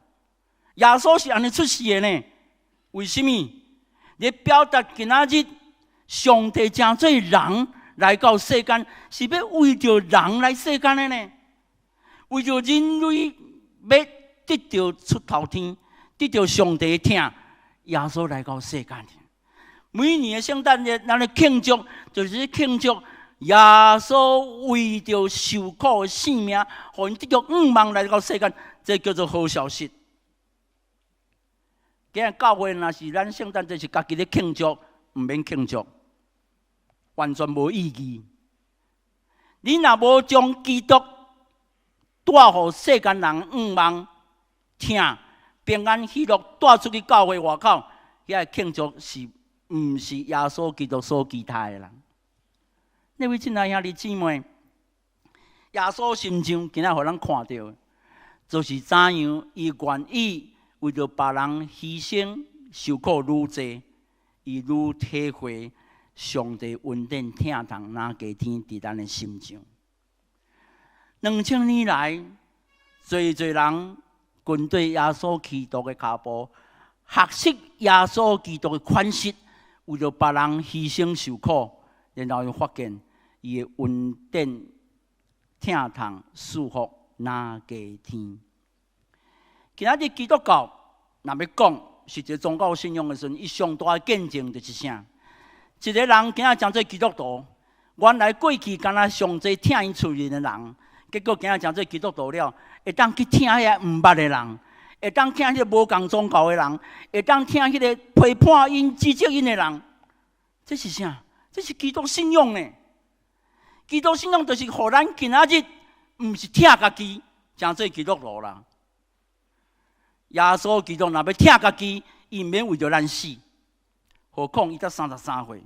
耶穌是按呢出世的呢？為啥物？咧表達今仔日上帝成做人來到世間，是欲為著人來世間的呢？為著人類欲得著出頭天，得著上帝的疼，耶穌來到世間。每年的聖誕節，咱咧慶祝，就是慶祝耶穌為著受苦的性命，予𪜶得著向望來到世間，這叫做好消息。今日教會若是咱聖誕節是家己咧慶祝，毋免慶祝，完全無意義。你若無將基督帶予世間人向望、疼、平安、喜樂帶出去教會外口，遐個慶祝是毋是耶穌基督所期待的啦？那位親愛兄弟姊妹，耶穌心像今仔予咱看著，就是怎樣伊願意為著別人犧牲受苦愈濟，伊愈體會上帝恩典疼痛若加添佇咱的心上。2000年來，濟濟人跟綴耶穌基督的跤步，學習耶穌基督的款式，為著別人犧牲受苦，然後伊發現伊的恩典、疼痛、祝福若加添。今仔日基督教若欲講是一个宗教信仰的時陣，伊上大的見證就是啥？一个人今仔成做基督徒，原來過去敢若上濟疼𪜶厝裡的人，結果今仔成做基督徒了，會當去疼彼个毋捌的人，會當疼彼个無仝宗教的人，會當疼彼个批判𪜶、指責𪜶的人。這是啥？這是基督信仰呢？基督信仰就是予咱今仔日毋是疼家己，成做基督徒啦。耶穌基督若欲疼家己，伊毋免為著咱死，何況伊才33歲，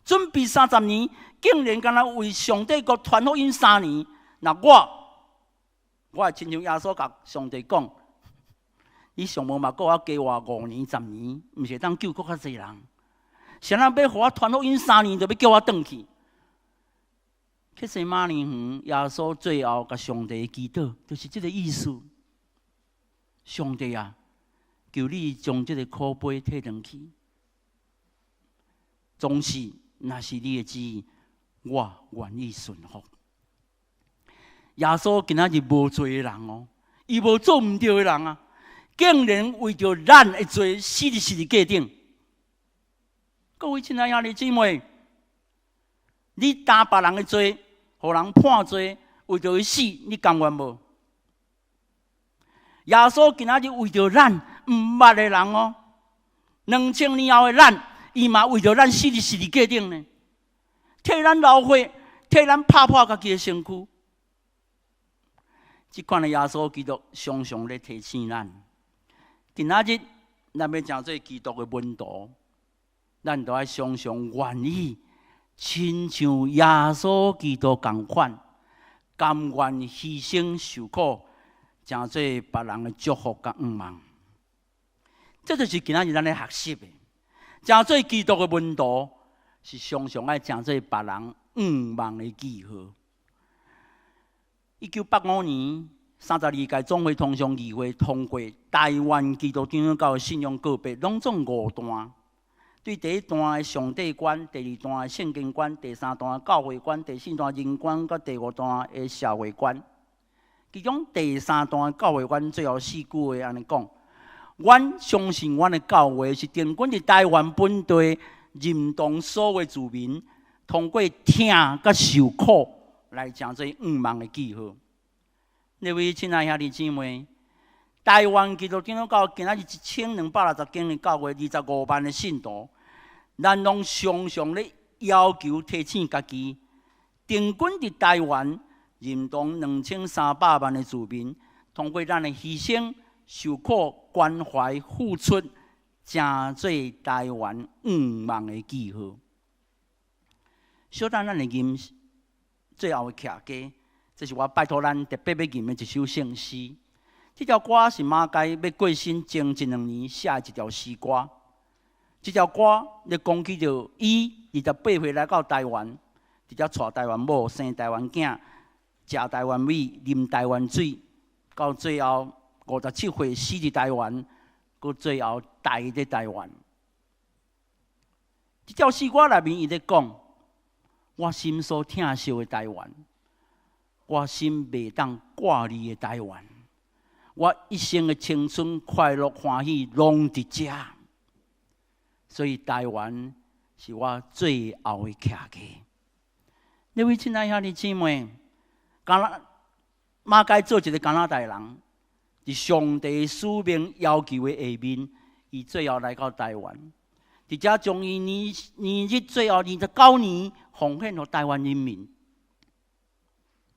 準備三十年，竟然敢若為上帝國傳福音三年。若我，我會親像耶穌共上帝講，你上無嘛閣我加活5年、10年，毋是會當救閣較濟人。啥人欲予我傳福音三年，就欲叫我轉去？客西馬尼園，耶穌最後共上帝祈禱，就是這个意思。上帝啊，求你將這个苦杯退轉去。總是，若是你的旨意，我願意順服。耶穌今仔日無罪的人哦，伊無做毋對的人啊，竟然為著咱的罪死佇十字架頂。各位親愛兄弟姊妹，你擔別人的罪，予人判罪，為著伊死，你甘願無？耶穌今仔日為著咱毋捌的人哦，2000年後的咱，伊嘛為著咱死佇十字架頂呢，替咱流血，替咱拍破家己的身軀。這款的耶穌基督常常咧提醒咱，今仔日咱欲成做基督的門徒，咱著愛常常願意親像耶穌基督仝款，甘願犧牲受苦，成做別人的祝福佮向望。這就是今仔日咱咧學習的，成做基督的門徒，是常常愛成做別人向望的記號。1985年，32屆總會通常議會通過台灣基督長老教的信仰告白，攏總五段。對第一段的上帝觀，第二段的聖經觀，第三段的教會觀，第四段人觀，佮第五段的社會觀。其中第三段的教會觀最後四句話按呢講：阮相信阮的教會是定根佇台灣本地認同所有住民，通過疼佮受苦來成做向望的記號。各位親愛兄弟姊妹，台灣基督長老教今仔日1260間的教會，25萬的信徒，咱攏常常咧要求提醒家己，定根佇台灣認同2300萬的住民，通過咱的犧牲、受苦、關懷、付出，成做台灣向望的記號。小等咱來吟最後的徛家。這是我拜託咱特別欲吟的一首聖詩。這條歌是馬偕欲過身前一兩年寫的一條詩歌。這條歌咧講起著伊28歲來到台灣，佇遮娶台灣某、生台灣囝、食台灣米、啉台灣水，到最後57歲死佇台灣，閣最後待佇台灣。這條詩歌內面伊咧講，我心所疼惜的台灣。我心袂當掛離的台灣，我一生的青春、快樂、歡喜，攏佇遮。所以台灣是我最後的徛家。各位親愛兄弟姊妹，加拿馬偕做一个加拿大人，佇上帝使命要求的下面，伊最後來到台灣，佇遮將伊年年日最後29年奉獻予台灣人民。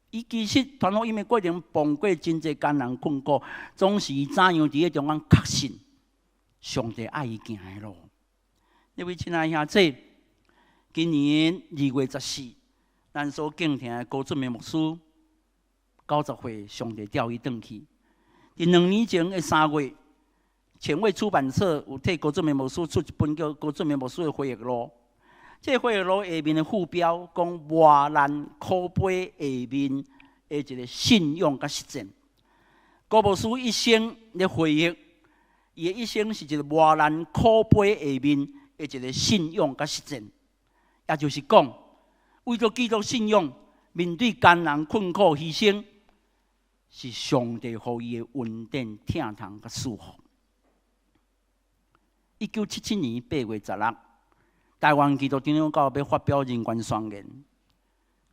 伊其實傳福音的過程碰過真濟艱難困苦，總是伊怎樣佇彼中間確信上帝愛伊行的路。各位親愛兄弟，今年2月14，咱所敬聽的高俊明牧師90歲，上帝召伊轉去。佇2年前的3月，前衛出版社有替高俊明牧師出一本叫《高俊明牧師的回憶錄》。這個回憶錄下面的副標講磨難苦杯下面的一个信仰佮實踐。高牧師一生咧回憶，伊的一生是一個磨難苦杯下面的一個信仰佮實踐。也就是講，為著基督信仰，面對艱難困苦犧牲，是上帝予伊的恩典、疼痛佮祝福。1977年8月16，台灣基督長老教會欲發表人權宣言，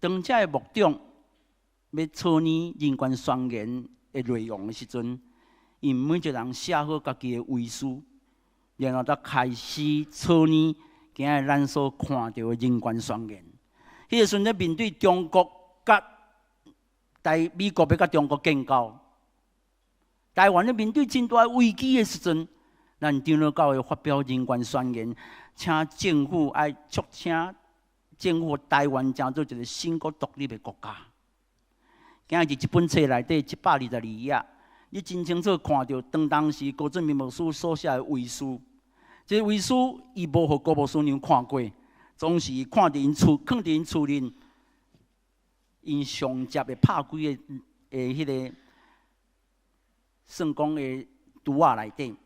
當遮的牧長欲草擬人權宣言的內容的時陣，𪜶每一個人寫好家己的遺書，然後才開始草擬今仔日咱所看著的人權宣言。彼個時陣咧面對中國佮台美國欲佮中國建交，台灣咧面對真大危機的時陣，咱長老教會發表人權宣言，請政府愛促請政府台灣成做一個新國獨立的國家。今日這本冊內底122頁，你真清楚看著當當時高俊明牧師所寫的遺書。這個遺書伊無予高牧師娘看過，總是看佇𪜶厝，囥佇𪜶厝裡，𪜶上接的拍幾个的彼個算講的櫥仔內底。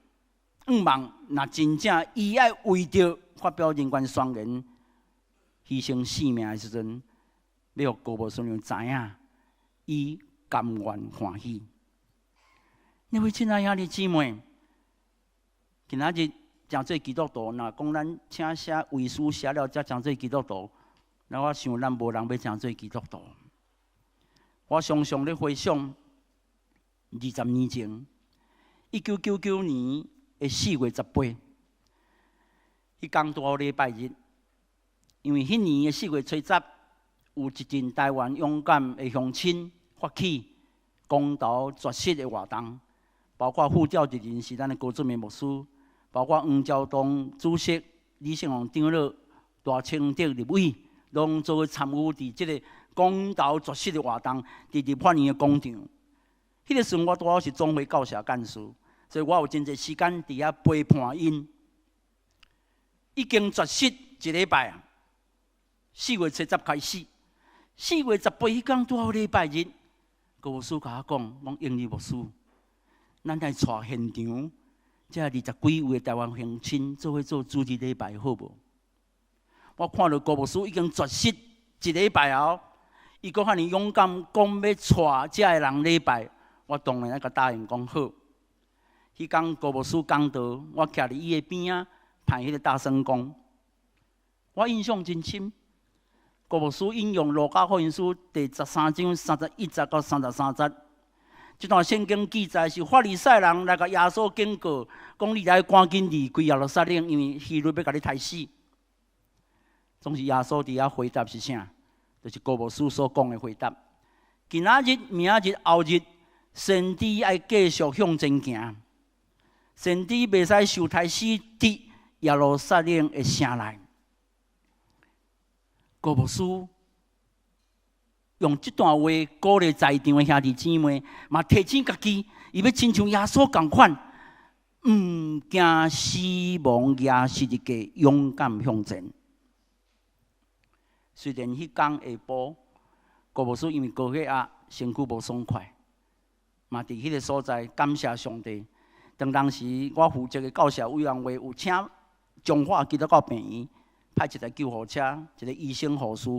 向望若真正伊愛為著發表人權宣言犧牲性命的時陣，欲予高牧師娘知影，伊甘願歡喜。那位親愛兄弟姊妹，今仔日誠濟基督徒，若講咱請寫遺書寫了才成做基督徒，那我想咱無人欲成做基督徒。我常常咧回想20年前，1999年的4月18，彼工拄好禮拜日，因為彼年的4月初十，有一陣台灣勇敢的鄉親發起公投絕食的活動，包括副召集人是咱的高俊明牧師，包括黃朝東主席、李勝宏長老、大清德立委，攏做參與佇這个公投絕食的活動，佇立法院的廣場。彼个時陣我拄好是總會教社幹事，所以我有真濟時間佇遐陪伴𪜶。已經絕食一禮拜啊，四月初十開始，4月18彼工拄好禮拜日，高牧師共我講，講英語牧師，咱來帶現場，這二十幾位台灣鄉親做伙做主日禮拜好無？我看著高牧師已經絕食一禮拜後，伊閣遐爾勇敢講欲帶遮的人禮拜，我當然愛共答應講好。彼工高牧師講道，我徛佇伊的邊仔，盼彼个大聖光。我印象真深，高牧師引用路加福音書第13章31節到33節，這段聖經記載是法利賽人來共耶穌警告，講你愛趕緊離開耶路撒冷，因為希律欲共你刣死。總是耶穌佇遐回答是啥？就是高牧師所講的回答。今仔日、明仔日、後日，先知愛繼續向前行，先知袂使受刣死佇耶路撒冷的城內。高牧師用這段話鼓勵在場的兄弟姊妹，嘛提醒家己，伊欲親像耶穌仝款，毋驚死亡，舉十字架，勇敢向前。雖然彼工下晡，高牧師因為高血壓，身軀無爽快，嘛佇彼个所在感謝上帝。當當時我負責的教社委員會有請彰化基督教病院派一台救護車，一个醫生護士，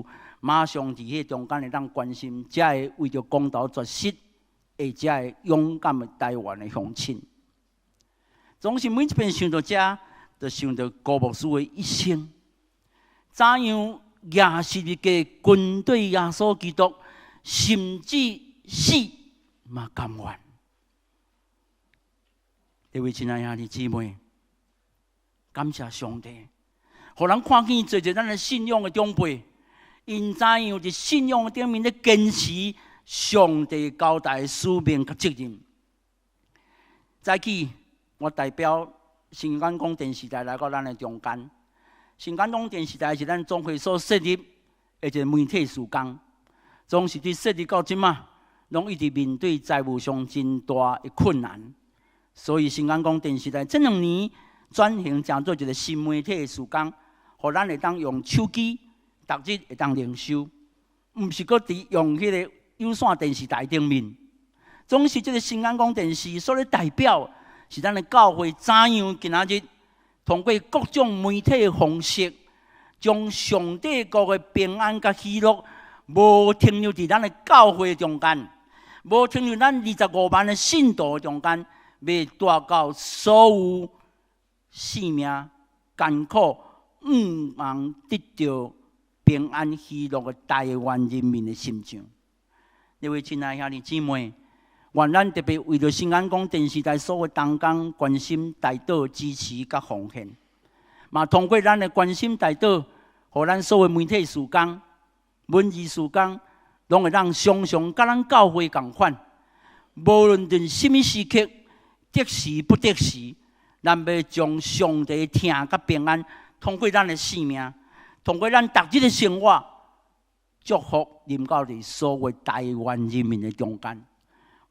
馬上佇彼个中間會當關心遮个為著公投絕食的遮个勇敢的台灣的鄉親。總是每一遍想到遮，就想著高牧師的一生，怎樣舉十字架跟隨耶穌基督，甚至死嘛甘願。這位親愛兄弟姊妹，感謝上帝，予咱看見濟濟咱的信仰的長輩，𪜶怎樣佇信仰頂面咧堅持上帝交代的使命佮責任。早起，我代表新眼光電視台來到咱的中間。新眼光電視台是咱總會所設立的一个媒體事工，總是佇設立到這馬，攏一直面對財務上真大的困難。所以新眼光電視台這兩年轉型成做一个新媒體的事工，予咱會當用手機，逐日會當靈修，毋是閣佇用彼个有線電視台頂面，總是這个新安廣電視所咧代表，是咱的教會怎樣今仔日通過各種媒體方式，將上帝國的平安佮喜樂，無停留佇咱的教會中間，無停留咱25萬的信徒中間，欲帶到所有性命艱苦、向望得著平安喜樂的台灣人民的心腸。各位親愛兄弟姊妹，願咱特別為著新安廣電視台所有同工關心、代禱、支持佮奉獻，嘛通過咱的關心代禱，予咱所有媒體事工、文字事工，攏會當常常佮咱教會仝款。無論佇啥物時刻，得時不得時，咱欲將上帝疼佮平安，通過咱的生命，通過咱逐日的生活，祝福臨到佇所有台灣人民的中間。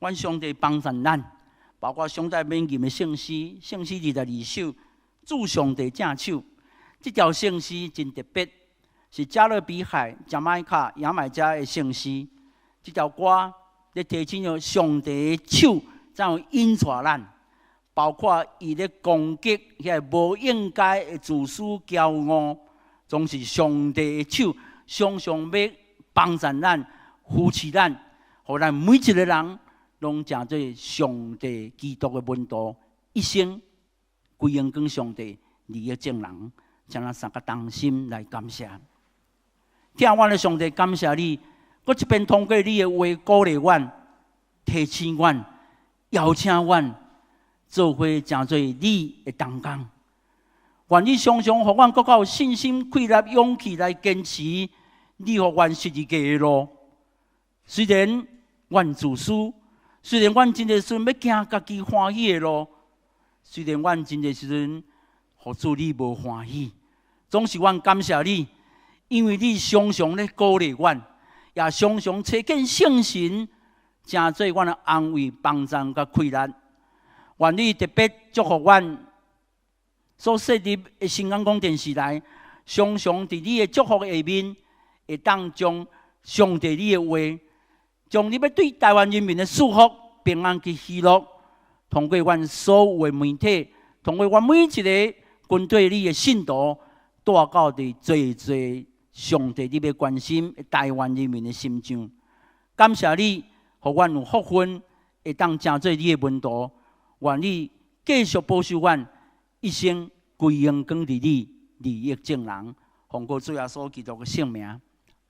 願上帝幫助咱，包括上帝免吟的聖詩，聖詩22首，主上帝正手。這條聖詩真特別，是加勒比海、牙買加、牙買加的聖詩。這條歌咧提醒著上帝的手怎樣引帶咱，包括伊咧攻擊遐个無應該的自私驕傲，總是上帝的手常常欲幫助咱、扶持咱，予咱每一个人攏成做上帝基督的門徒，一生歸榮光上帝，利益眾人。請咱三个同心來感謝。疼阮的上帝，感謝你，閣一遍通過你的話鼓勵阮、提醒阮、邀請阮，做伙成做你的同工。願你常常予阮閣較有信心、氣力、勇氣來堅持你予阮十字架的路。雖然阮自私，雖然阮真濟時陣欲行家己歡喜的路，雖然阮真濟時陣予主你無歡喜，總是阮感謝你，因為你常常咧鼓勵阮，也常常差遣聖神，成做阮的安慰、幫助佮氣力。願你特別祝福阮所設立的新安廣電視台，常常佇你的祝福下面，會當將上帝你的話，將你欲對台灣人民的祝福、平安及喜樂，通過阮所有的媒體，通過阮每一个跟隨你的信徒，帶到佇濟濟上帝你欲關心台灣人民的心腸。感謝你，予阮有福分，會當成做你的門徒。願你繼續保守阮一生歸榮光佇你，利益眾人。奉告主耶穌基督的聖名，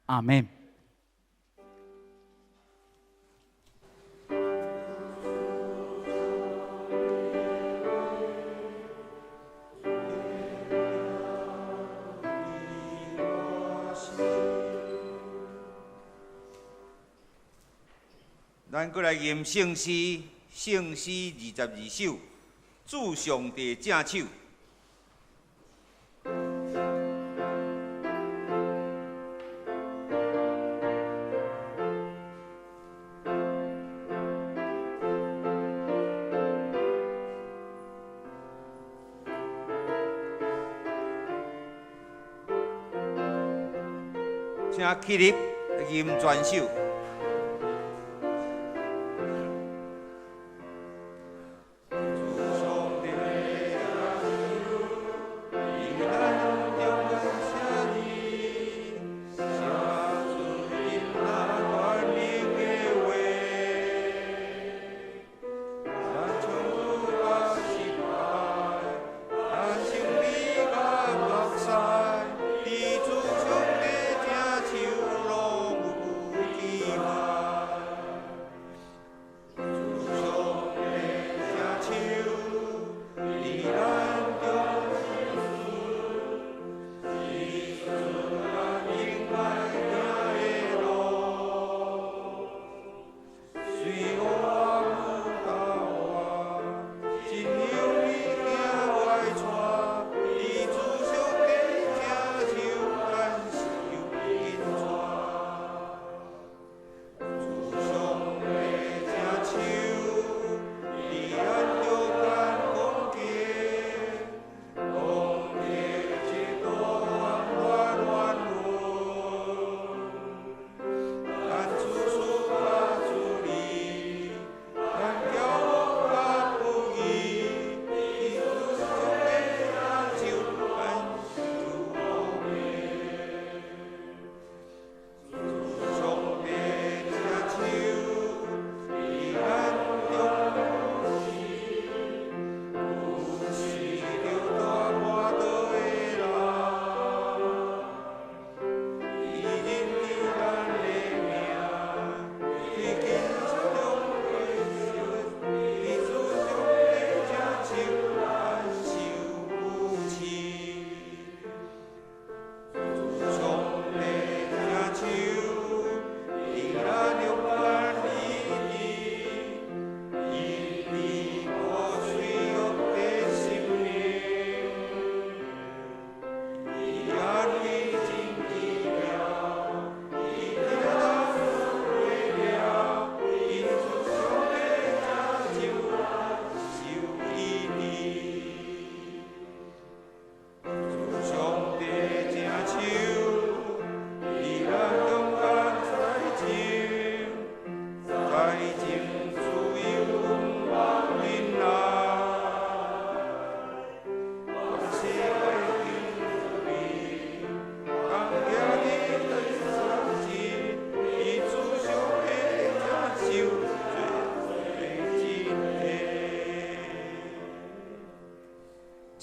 阿們。咱閣來吟聖詩，聖詩22首，主上帝正手。請起立，吟全首。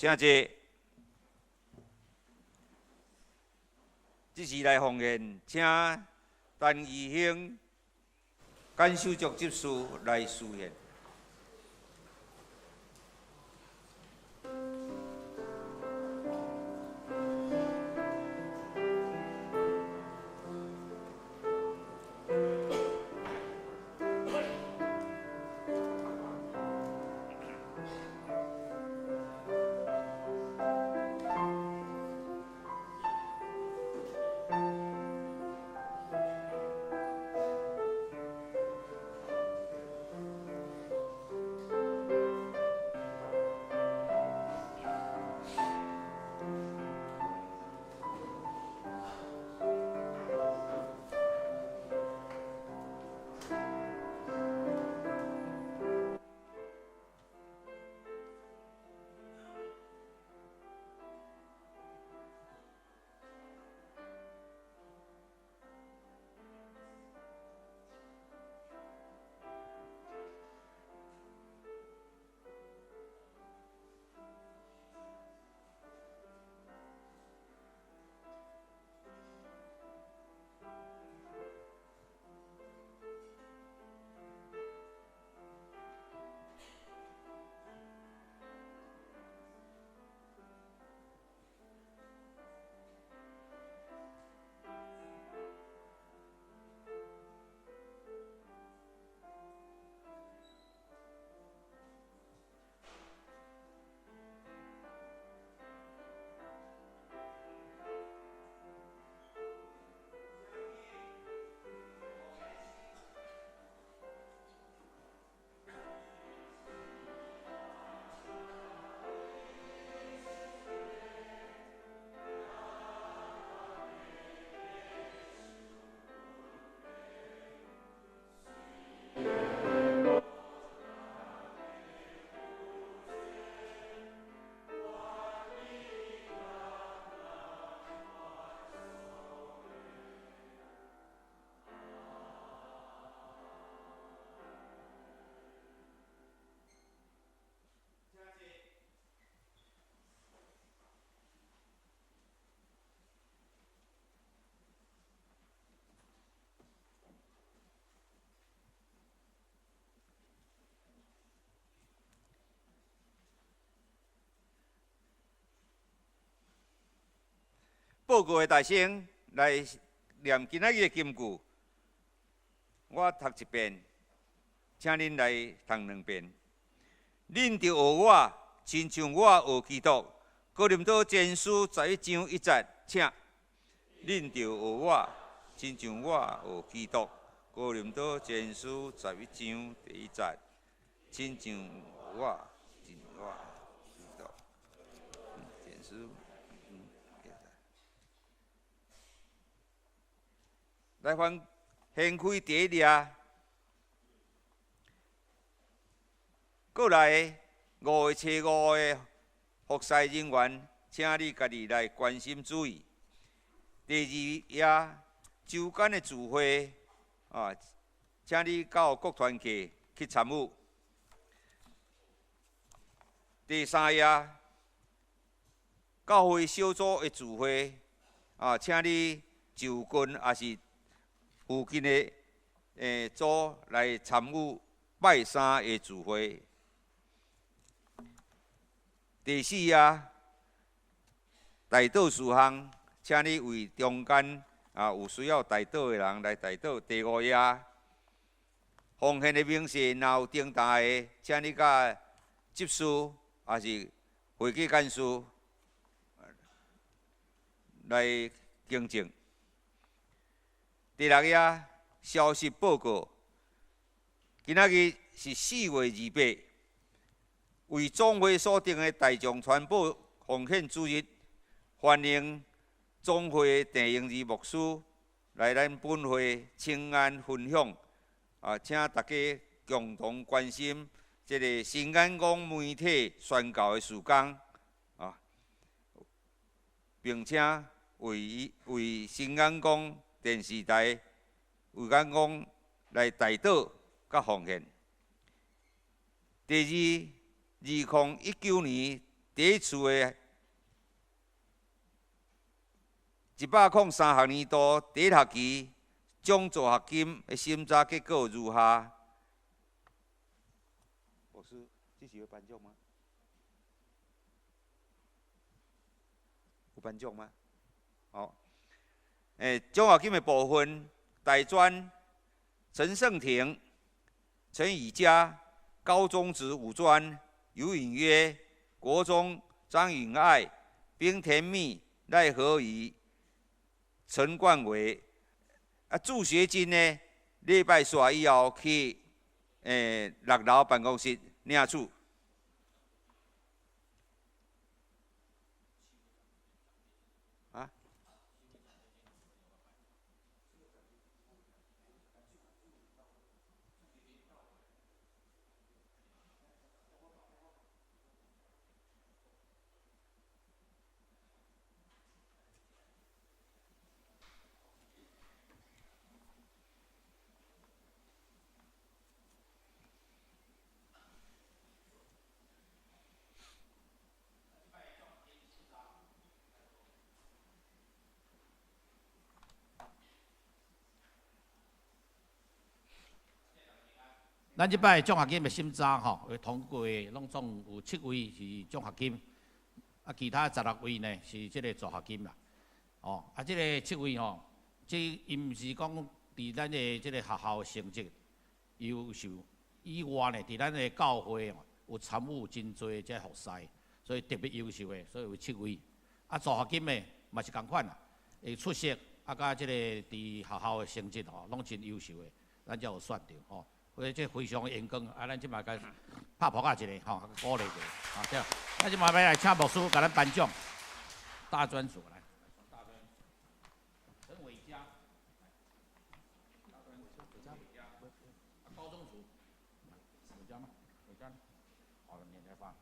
請坐。這時來奉獻，請陳義興甘守足執事來司獻。報告的大聲來念今仔日的金句，我讀一遍，請恁來讀兩遍。恁著學我，親像我學基督。哥林多前書11章1節，請。恁著學我，親像我學基督。哥林多前書11章第1節，親像我，親像我基督。前書。來翻掀開第一頁，過來5月初5的服侍人員，請你家己來關心注意。第二頁周間的聚會啊，請你到各團契去參與。第三頁教會小組的聚會啊，請你就近也是附近的組來參與拜三的聚會。第四頁，代禱事項，請你為中間啊有需要代禱的人來代禱。第五頁，奉獻的明細若有重大的，請你佮執事抑是會計幹事來更正。第六頁，消息報告，今仔日是4月28，為總會所定的大眾傳播奉獻主日，歡迎總會鄭英義牧師來咱本會請安分享。啊，請大家共同關心這个新眼光媒體宣教的事工，啊，並且為新眼光電視台為眼光來代禱佮奉獻。第二，2019年第一次的103學年度第一學期獎助學金的審查結果如下。牧師，這是有頒獎嗎？有頒獎嗎？哦，獎學金的部分，大專陳勝廷、陳以嘉，高中職五專尤允約，國中張允愛、冰甜蜜、賴和儀、陳冠偉。啊，助學金呢？禮拜煞以後去六樓辦公室領取。啊？咱這擺獎學金的審查吼，會通過的攏總有七位是獎學金，啊，其他16位呢是這个助學金啦。哦，啊，這个七位吼，這伊毋是講佇咱的這个學校成績優秀以外呢，佇咱的教會有參與真濟這服事，所以特別優秀的，所以有七位。啊，助學金的嘛是仝款啦，會出席啊，佮這个佇學校的成績吼，攏真優秀的，咱才有選著吼。所以這非常榮光，啊，咱這擺共拍噗仔一下吼，鼓勵一下，啊對。咱這擺欲來請牧師共咱頒獎，大專組來，大專，陳偉嘉，大專，高中組，偉嘉嗎？偉嘉，好了，你來發。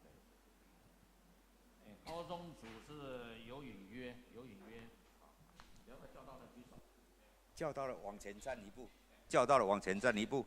高中組是尤允約，尤允約，兩個教導的舉手。教導的往前站一步，教導的往前站一步。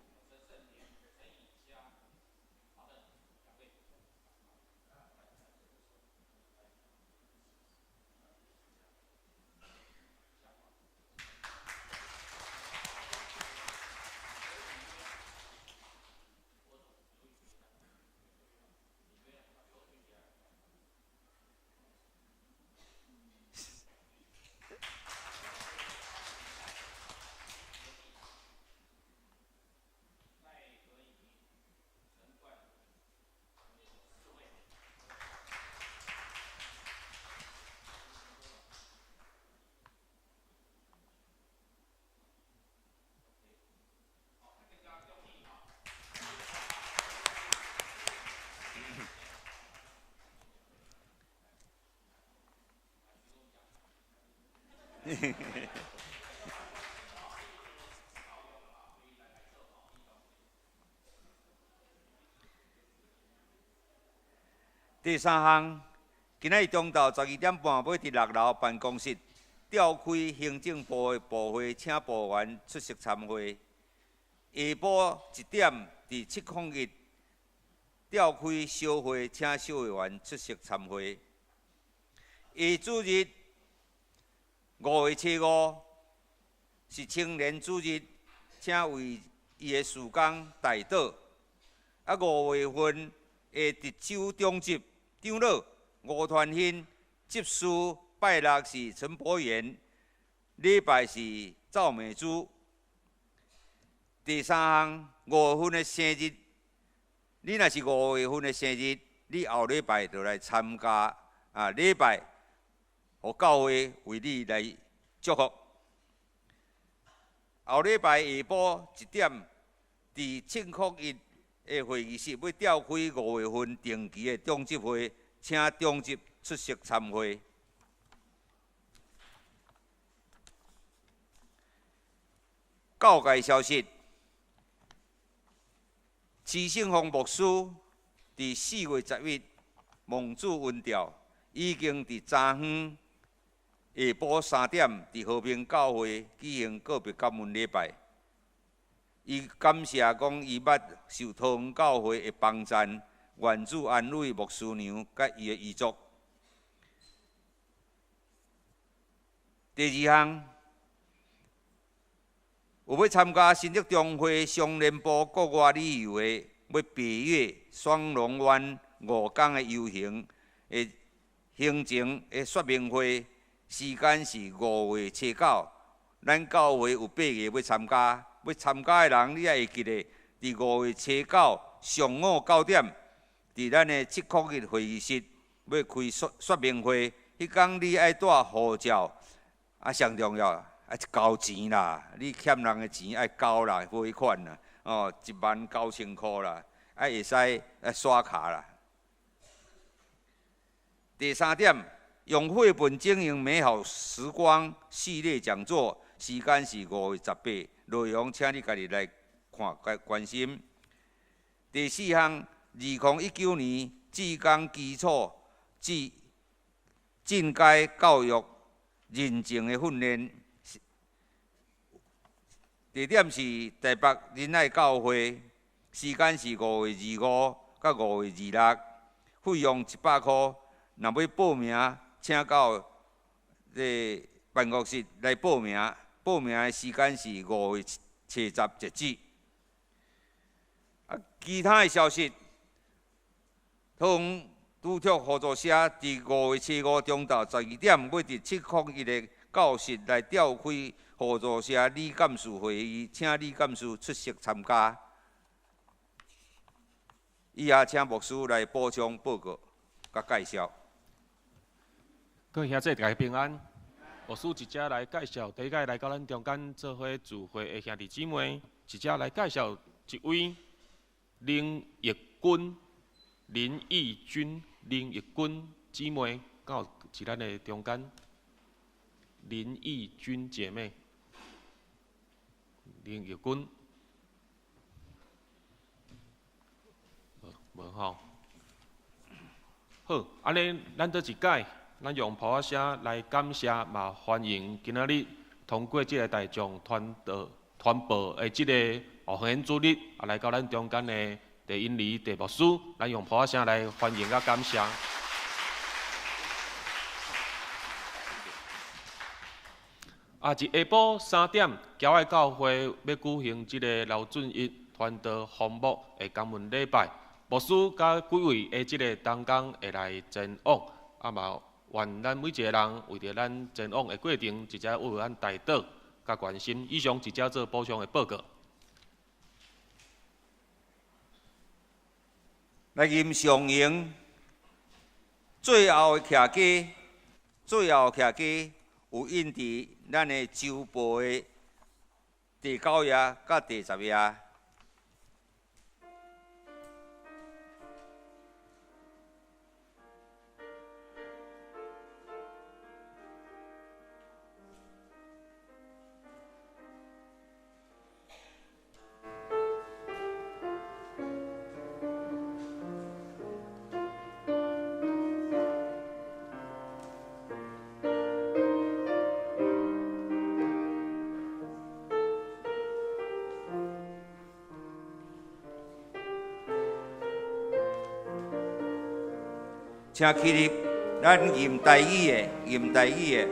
第三項，今仔日中晝12點半，欲佇六樓辦公室召開行政部的部會，請部員出席參會。下晡1點，佇701召開小會，請小會員出席參會。下主日5月初5是青年主日，請為伊的事工代禱。啊，5月份的值守長執長老吳傳興執事，拜六是陳博元，禮拜是趙美珠。第三項，5月份的生日，你若是5月份的生日，你後禮拜就來參加啊禮拜，予教會為你來祝福。後禮拜下晡1點，佇701的會議室，欲召開5月份定期的長執會，請長執出席參會。教界消息：徐勝峰牧師佇4月10日蒙主恩召，已經佇昨昏下晡3點佇和平教會舉行告別感恩禮拜。伊感謝講，伊捌受桃園教會的幫贊，愿主安慰牧师娘佮伊的遗族。第二项，有欲参加新竹中会双连埔国外旅游的，欲爬越双龙湾5工的游行的行程的说明会，时间是5月初9。咱教会有8个欲参加，欲参加的人，你爱会记得，伫5月初9上午9点，伫咱的701会议室欲开说说明会。彼工你爱带护照，啊，上重要爱交钱啦！你欠人的钱爱交啦，尾款啦，哦，19,000箍啦，爱会使爱刷卡啦。第三点，用绘本经营美好时光系列讲座，时间是5月18，内容请你家己来看、佮关心。第四项，2019年志工基础至进阶教育认证的训练，地点是台北仁爱教会，时间是5月25到5月26，费用100箍。若欲报名，请到这个办公室来报名。报名的时间是5月初十截止。啊，其他的消息，桃园拄托互助社伫5月初5中昼12点，欲伫701的教室来召开互助社理监事会议，请理监事出席参加。以下请牧师来补充报告佮介绍。各位兄弟，大家平安。牧师一只来介绍，第一摆来到咱中间做伙聚会的兄弟姊妹，一只来介绍一位林义君、林义君、林义君姊妹，敢有伫咱的中间？林义君姐妹，林义君，无无吼。好，按呢，咱倒一摆。咱用炮仔声来感谢，嘛欢迎今仔日通过这个大众传导传播的这个奉献主日，啊来到咱中间的郑英礼郑牧师，咱用炮仔声来欢迎佮感谢。啊，伫下晡3点，侨爱教会欲举行这个刘俊义传道访牧的感恩礼拜，牧师佮几位的这个同工会来前往，啊嘛。愿咱每一个人为著咱前往的过程，直接为咱代祷佮关心。以上直接做补充的报告。来吟上营最后的徛家，最后徛家有印伫咱的周报的第9页佮第10页。请起立，咱吟台语的，吟台语的。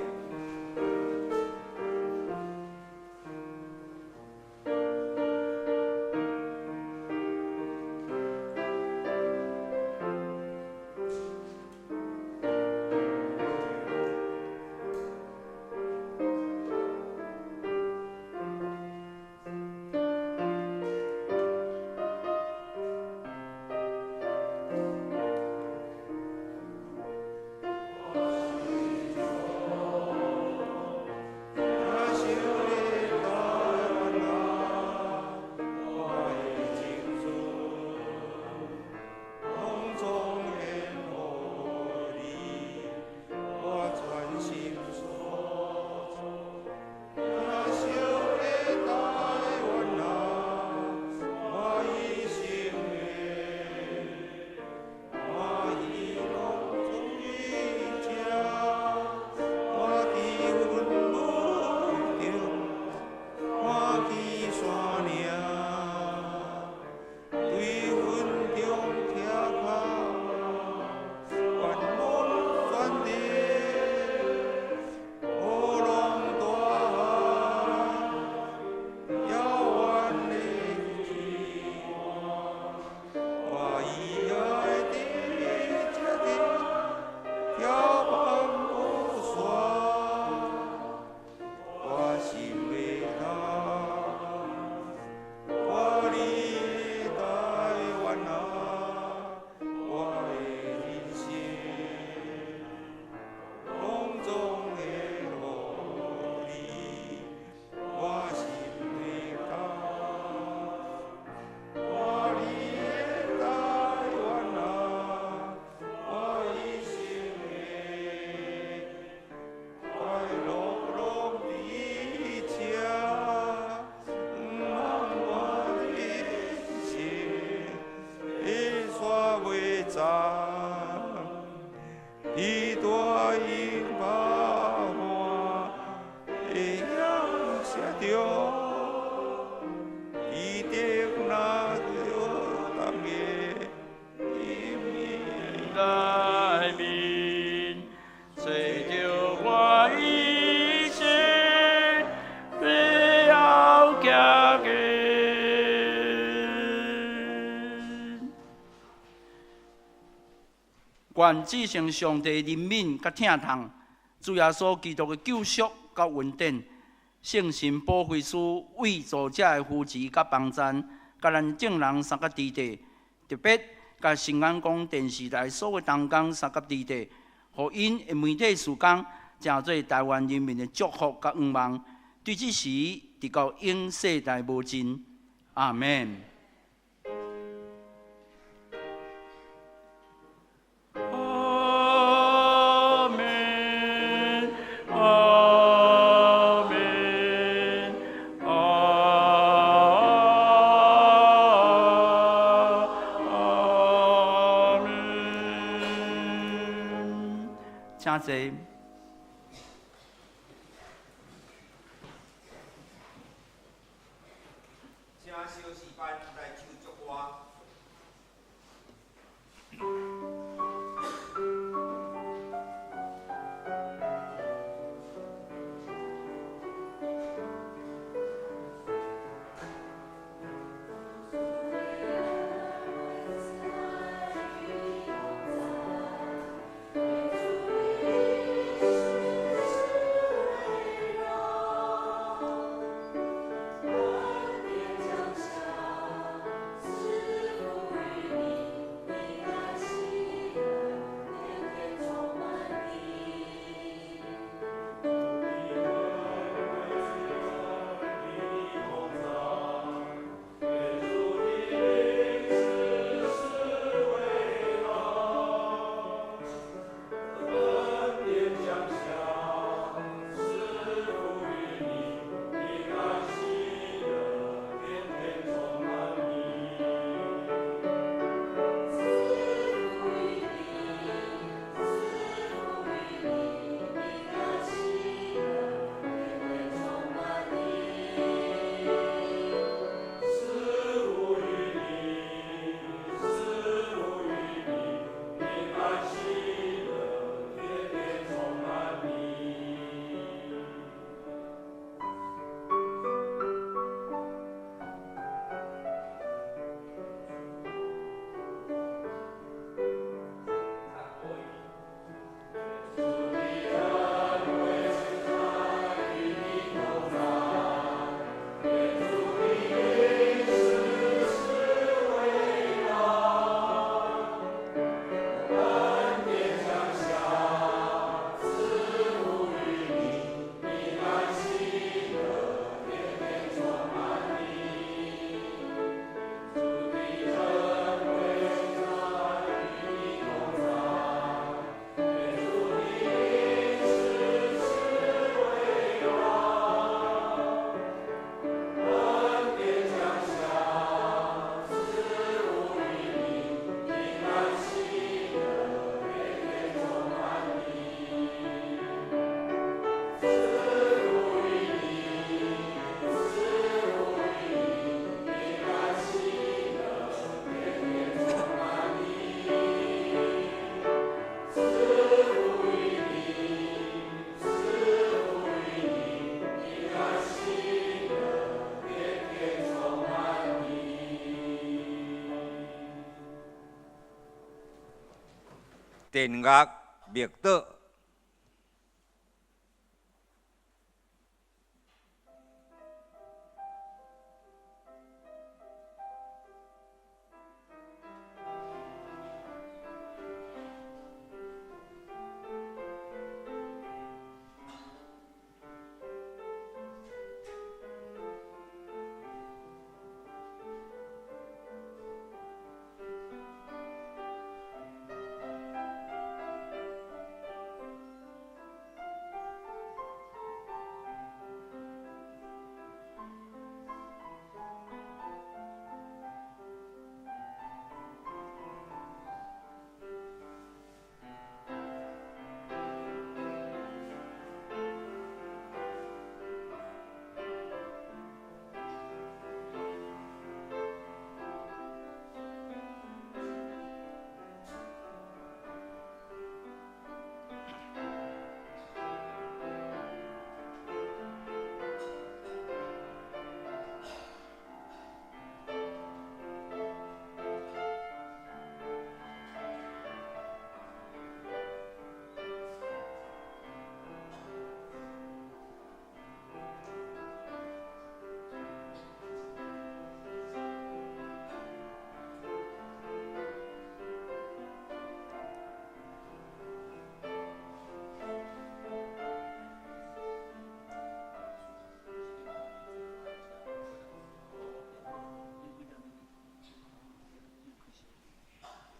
伫大英百花的艳色中，伊定那着当的内面，揣著我一生最後行过。願至聖上帝憐憫佮疼痛，主耶穌基督的救贖佮恩典，聖神保惠師為助者的扶持佮幫贊，佮咱眾人相佮佇底，特別佮新眼光電視台所有同工相佮佇底，予𪜶的媒體事工，成做台灣人民的祝福佮願望，對這時直到永世代無盡。阿們。阿們，阿們，阿們。請坐。請小詩班來唱祝歌。電樂默禱。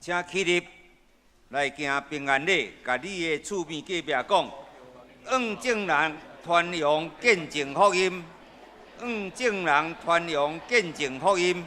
請起立來行平安禮，共你的厝邊隔壁講，向眾人傳揚見證福音，向眾人傳揚見證福音。